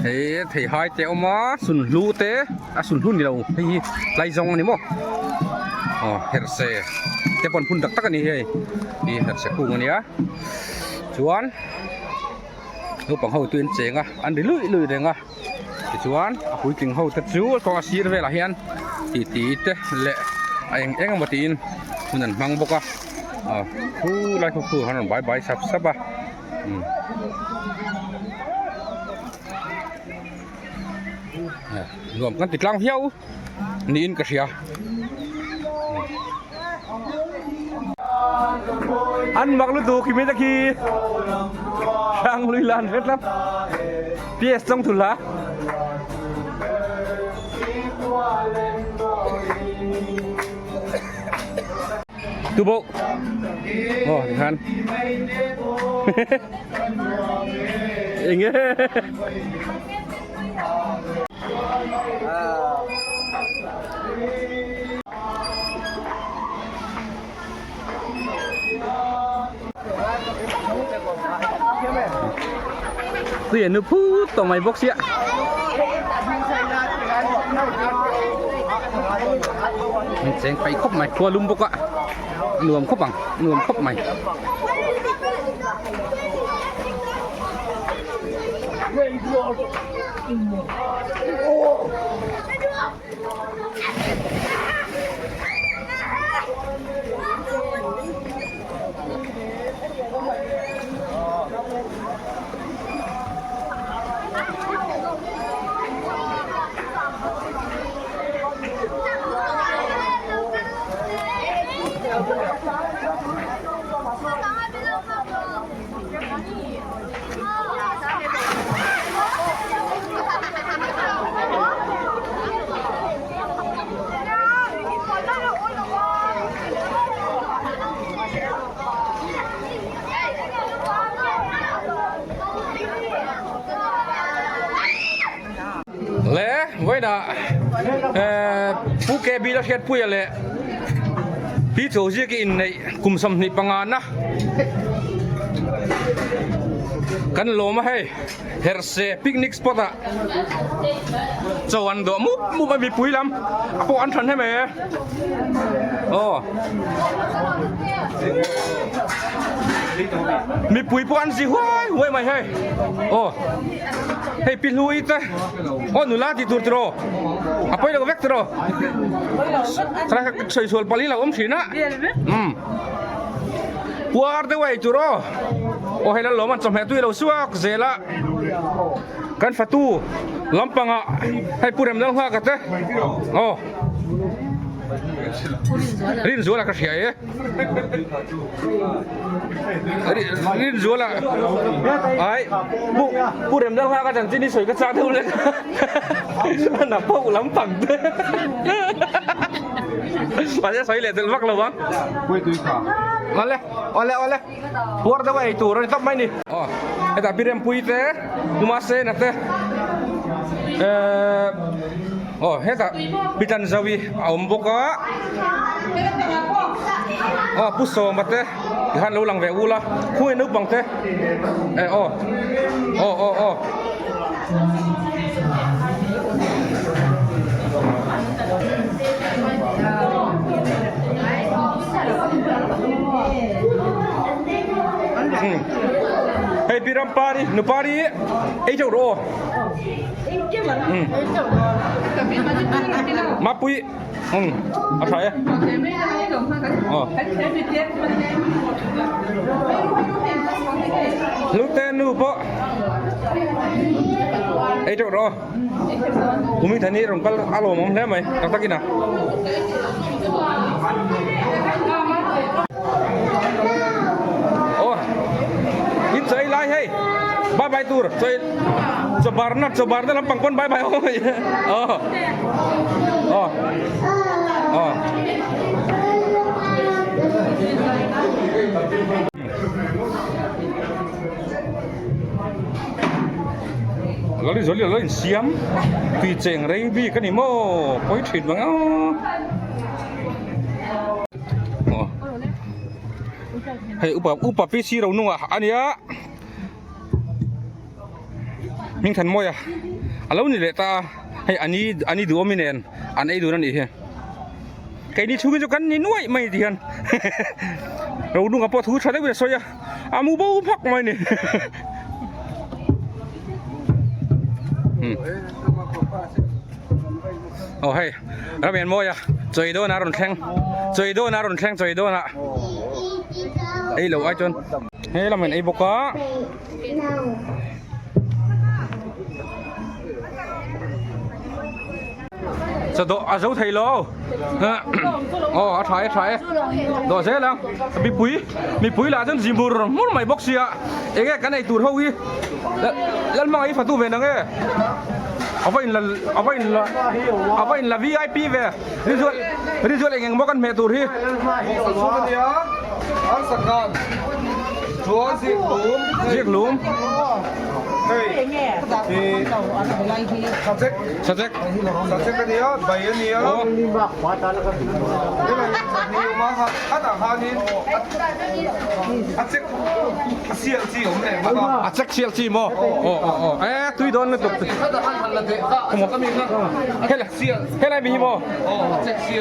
S1: hei theihai te a awm a sunhlu te a sunhlu ni lo hei hi tlaizawng a ni maw aw herhse te pawn phun tak tak a ni hei hi herhse kung a nia chuan naupang ho chu an cheng a an ri luih luih reng a tichuan a puitling ho te chu kawng a sir velah hian titi te leh a eng eng emaw tiin hun an hmang bawk a aw khu lai khaw khu an rawn bai bai sap sap a umm. Nuam kan ti tlang viau niin ka hria. An mak lutuk khi mita khi hrang lui lan vet lap PS chong thul la Tu bộ Ồ, thì khan Enge Tui an nu phut tawh mai bawk sia. An cheng paih khawp mai, khua lum bawk a, a nuam khawp ang, a nuam khawp mai. Le vawiinah Pu KB la hriatpuia leh Pi Chawziaki inneih kum 25 na kan lawm a hei Herhse picnic spot ah chaw an dawh mup mup a mipui lam a pawh an than hem e aw mipui pawh an zi huai huai mai hei aw hei pi hlui te aw nula tih tur tiraw a pawi lo vek tiraw sawi sual pali lo awm thin a umm puar deuh a ei tur aw aw hei lal lawm an chawhmeh tui lo suak zel a kan fatu lampangah hei pu rem lal nghak a te aw Rinzuala ka hria e Rinzuala ai pu pu rem lal nghak a chanchin hi sawi ka chak deuh lek a pawh lampang te mahse sawi leh tel vak lo ang awle awle awle puar deuh a ei tur a ni tawp mai ni aw hetah pi rempui te kuma sena te ehh aw hetah pi tan zovi a awm bawk a aw pu sawma te tikhan lo lang ve ul a khawnge naupang te eh aw aw aw aw. Hei pi Rampari nupari ei teuh rawh aw. Mapui a tha e. Aw. Hlute nu pawh ei teuh rawh aw. Umi thani rawn kal a lawmawm hle mai tak takin a. Aw in chawi lai hei bye bye tur chawi chawbarna chawbarna lampang pawn bye bye aw aw aw aw.
S9: Lalrinzuali lo insiam tui cheng rei bik a ni maw pawi thin mang aw aw hei upa upa PC ro nungah a nia Hmingthanmawia a lo ni leh ta a hei a ni a ni duhawmi nen an ei dun a nih hi keini chhungin chu kan ni nuaih mai ti hian Rodunga pawh thu tha deuhin a sawi a a mu bo phak mai a ni aw hei Ramianmawia chawi dawnah a rawn thleng chawi dawnah a rawn thleng chawi dawnah ei loh ai chuan he lam in ei bawk a. Chawdawh a zo thei lo aw a tha e tha e dawh zel ang mipui mipui lah chuan zi mur mur mai bawk sia enge kan ei tur ho hi Lalhmanga i fatu ve nang e a va in la a va in la a va in la vip ve Rinzual Rinzual eng eng maw kan hmeh tur hi. Ziak lum. Sachek.
S7: Sachek a nia, bai a nia.
S9: A chek sial chi maw? Aw aw aw. E tui dawn lutuk. Helai mi hi maw?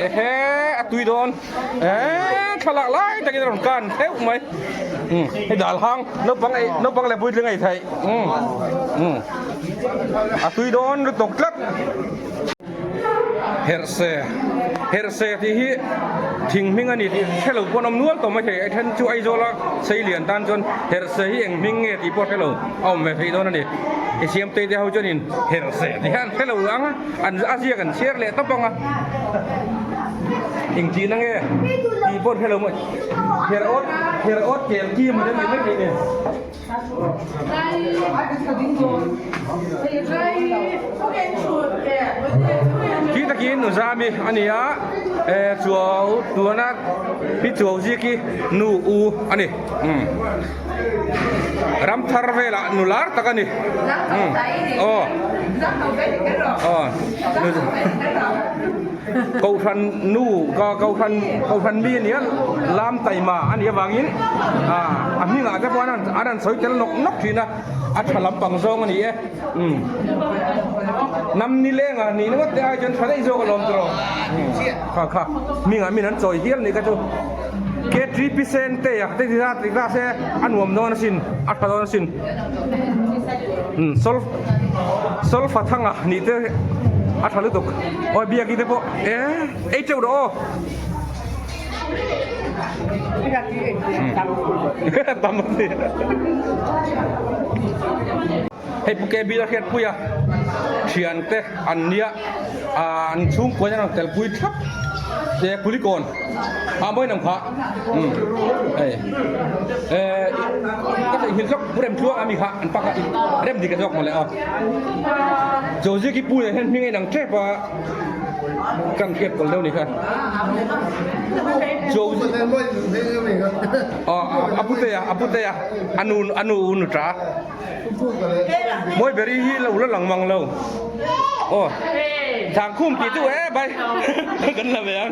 S9: Ehe a tui dawn. E thlalak lai takin a rawn kan theuh mai. Hei dal hang naupang ei naupang leh puitling ei theih. A tui dawn lutuk tlat. Herhse Herhse tih hi thing hming a ni tih hre lo pawh an awm nual tawh maithei a then chu Aizawla Seilian tan chuan Herhse hi eng hming nge tih pawh hre lo a awm ve theih dawn a ni. I siamtei te ho chuanin Herhse tih hian hre lo ang a an a ziak an chhiar leh tawp ang a eng tihna nge tih pawh hre lo maw Herhawt Herhawt kel kim a ni maithei ni. Khi takin Nuzami a ni a, Chuau tuna hi Chuau zik hi nu u a ni. Ram thar velah nu lar tak a ni. Aw. Aw. Kohhran nu ka kohhran kohhran mi ania lam taima a nih avangin ah a hmingah te pawh an an han sawi tel nawk nawk thin a a tha lampang zawng a ni e umm nam ni lenga nih ngawt te ai chuan tha daih zawk alawm tawh kha kha hmingah min an chawi hial nih kha chu K3 Pisen te a te ti ta se a nuam dawn asin a tha dawn asin. Umm sol solfa thanga nih te a tha lutuk awi biak te pawh e ei teuh rawh aw tam a ni hei pu ke bil a hriat pui a thian te an nia ah an chhungkua hian an rawn telpui thlap te kulikawn a mawi nam kha umm hei eh ka theih nghilh hlawk rem tluang ami kha an pak a rem dik a zawk mawle aw Josie ki pu nen hian hming a inang tep a kan hriat kawl deuh ni kha Josie aw a pute a a pute a a nu a nu nu ta mawi beri hi lo la lang mang lo aw Thangkhum tih chu e bai kan la ve ang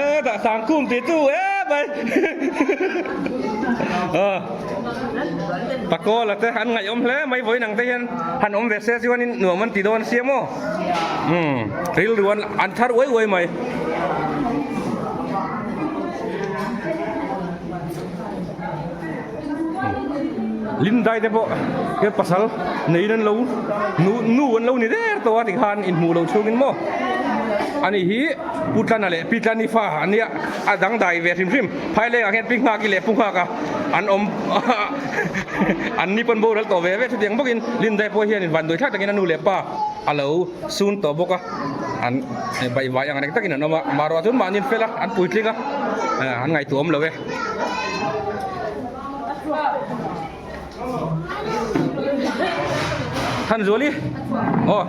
S9: e dah Thangkhum tih chu e bai aw Pakola te an ngaihawm hle mai vawiin ang te hian han awm ve se chuanin nuam an ti dawn sia maw umm rilru an thar uai uai mai. Lindai te pawh he pasal neiin an lo nu nu an lo ni der tawh a tikhan inhmuh loh chhungin maw ani hi Pu Tlana leh Pi Tlani fa an nia a dangdai ve hrim hrim Phailengah hian Pi Nghaki leh Pu Nghaka an awm an ni pawn boral tawh ve ve chutiang bawkin Lindai pawh hian invanduai thlak takin a nu leh pa a lo sun tawh bawk a an baihvai ang reng takin an awm a mahruah chuan mahni an fel a an puitling a an ngaihtuah awm lo e. Thanzuali aw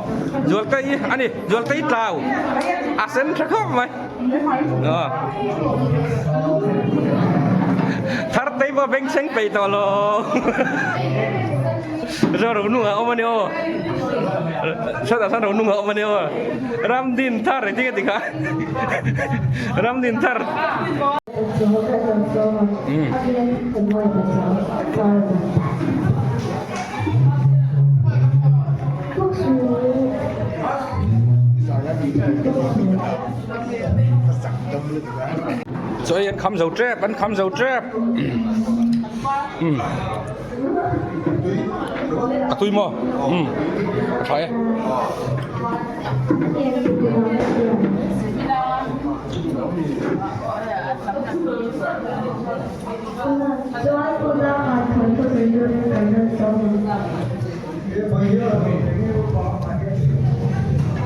S9: Zualtei a ni Zualtei tlau a sen tha khawp mai aw Thartei pawh bengchheng peih tawh lo.
S1: Zo ro nunga awm a ni aw. Sawtah sawn ro nunga awm a ni aw. Ramdin thar engtin nge ti kha Ramdin thar. Chaw ei an kham zo tep an kham zo tep a tui maw a tha e.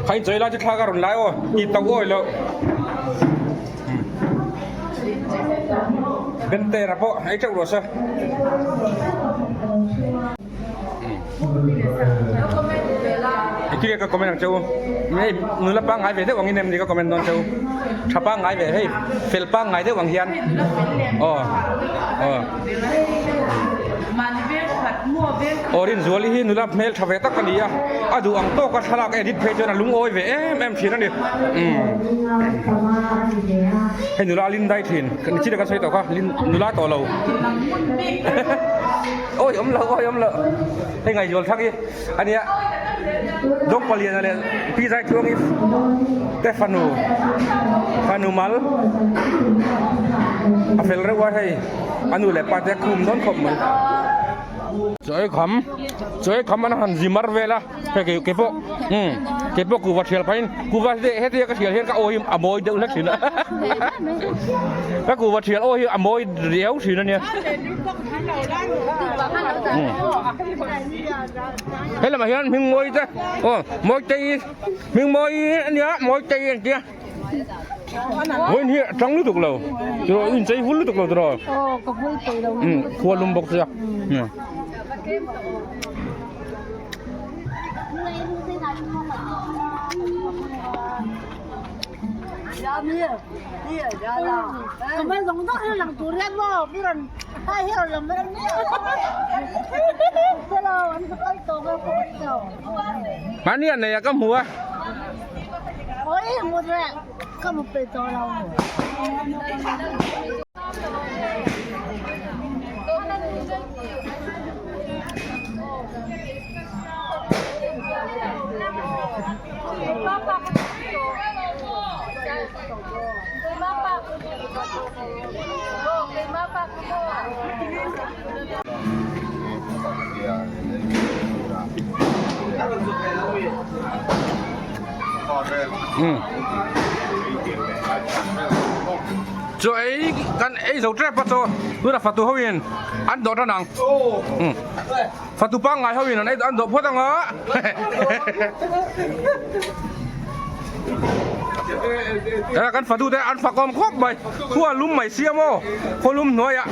S1: Khain chawi lai chu thla ka rawn lai aw tih tak awi loh. Bentera pawh ei teuh rawh se. Engtin nge ka comment ang che u? Hei nula pangngai ve deuh angin em ni ka comment dawn che u? Tha pangngai ve hei fel pangngai deuh ang hian aw aw aw Rinzuali hi nula hmel tha ve tak a ni a, a duh ang tawka thlalak edit phei chuan a lungawi ve em em thin a ni umm hei nula a lindai thin nichina kan sawi tawh kha nula tawh lo. Awi awm lo awi awm lo hei ngaihzual thak hi a nia dawng paliana leh pi zai tluang hi te fanu fanu mal a fel reuh a hei a nu leh pa te a khum dawn khawp mai chaw ei kham chaw ei kham an han zi mar vel a hei kei kei pawh umm kei pawh kuhva thial pahin kuhva hetia ka thial hian ka aw hi a mawi deuh hlek thin a ka kuhva thial aw hi a mawi riau thin a nia. He lamah hian hming mawi te aw mawi te hi hming mawi a nia mawi te hi an tia vawiin hi a tang lutuk lo tiraw in chei vul lutuk lo tiraw umm khua lum bawk sia. Mahni a nei a ka hmu a. Chaw ei kan ei zo tep a chaw tunah fatu ho in an dawh tan ang fatu pangngai ho in an ei an dawh phawt ang a. Ela kan fatu te an fakawm khawp mai khua lum mai sia maw khaw lum hnuaiah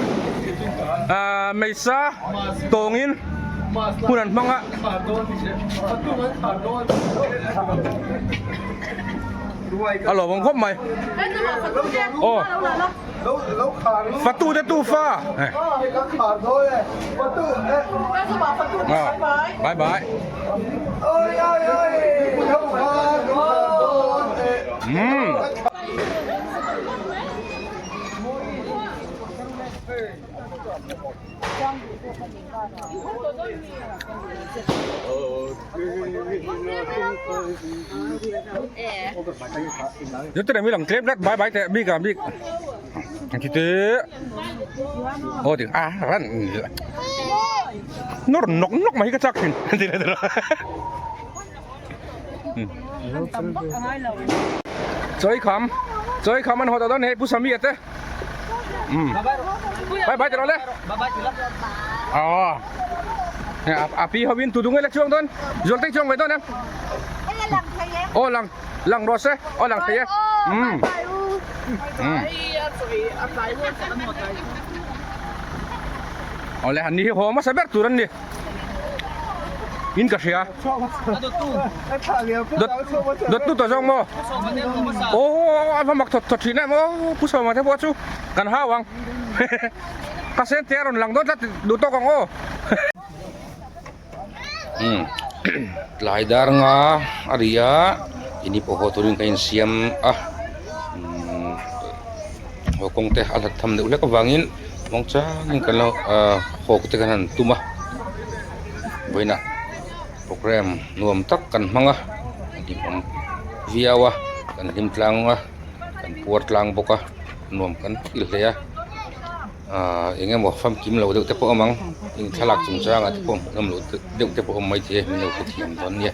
S1: ah meisa tawngin hun an hmang a a lawmawm khawp mai aw fatu te tu fa bye bye. Yote mi lang tlem rat bye bye teh bik ah bik ang chi te aw ti a ran Nawr nawk nawk mai hi ka chak thin ti leh tawh Chawi kham chawi kham an haw tawh dawn hei Pu Samia te um bye bye tawh le aw a pi ho in tu dung la chuang dawn zual te chuang ve dawn em aw lang lang rawh se aw lang thei e um um Awle an ni hi haw hmasa ber tur an ni in ka hria dawt tu tawh zawk maw aw a va mak thawt thawt thin em aw pu sawma te pawh chu kan hau ang ka sen te a rawn lang dawn tlat duh tawk ang aw. Umm tlai dar nga a ri a ini pawh haw turin ka insiam a umm haw kawng te a hlat tham deuh hlek avangin muang changin kan lo ahh haw te kan han tum a vawiinah program nuam tak kan hmang a a hlimawm viau a kan hlim tlang a kan puar tlang bawk a nuam kan ti hle a. Ahh eng emaw famkim loh deuh te pawh a awm ang eng thlalak chungchangah te pawh hmuhnawm loh deuh te pawh a awm maithei a min lo hrethiam dawn nia.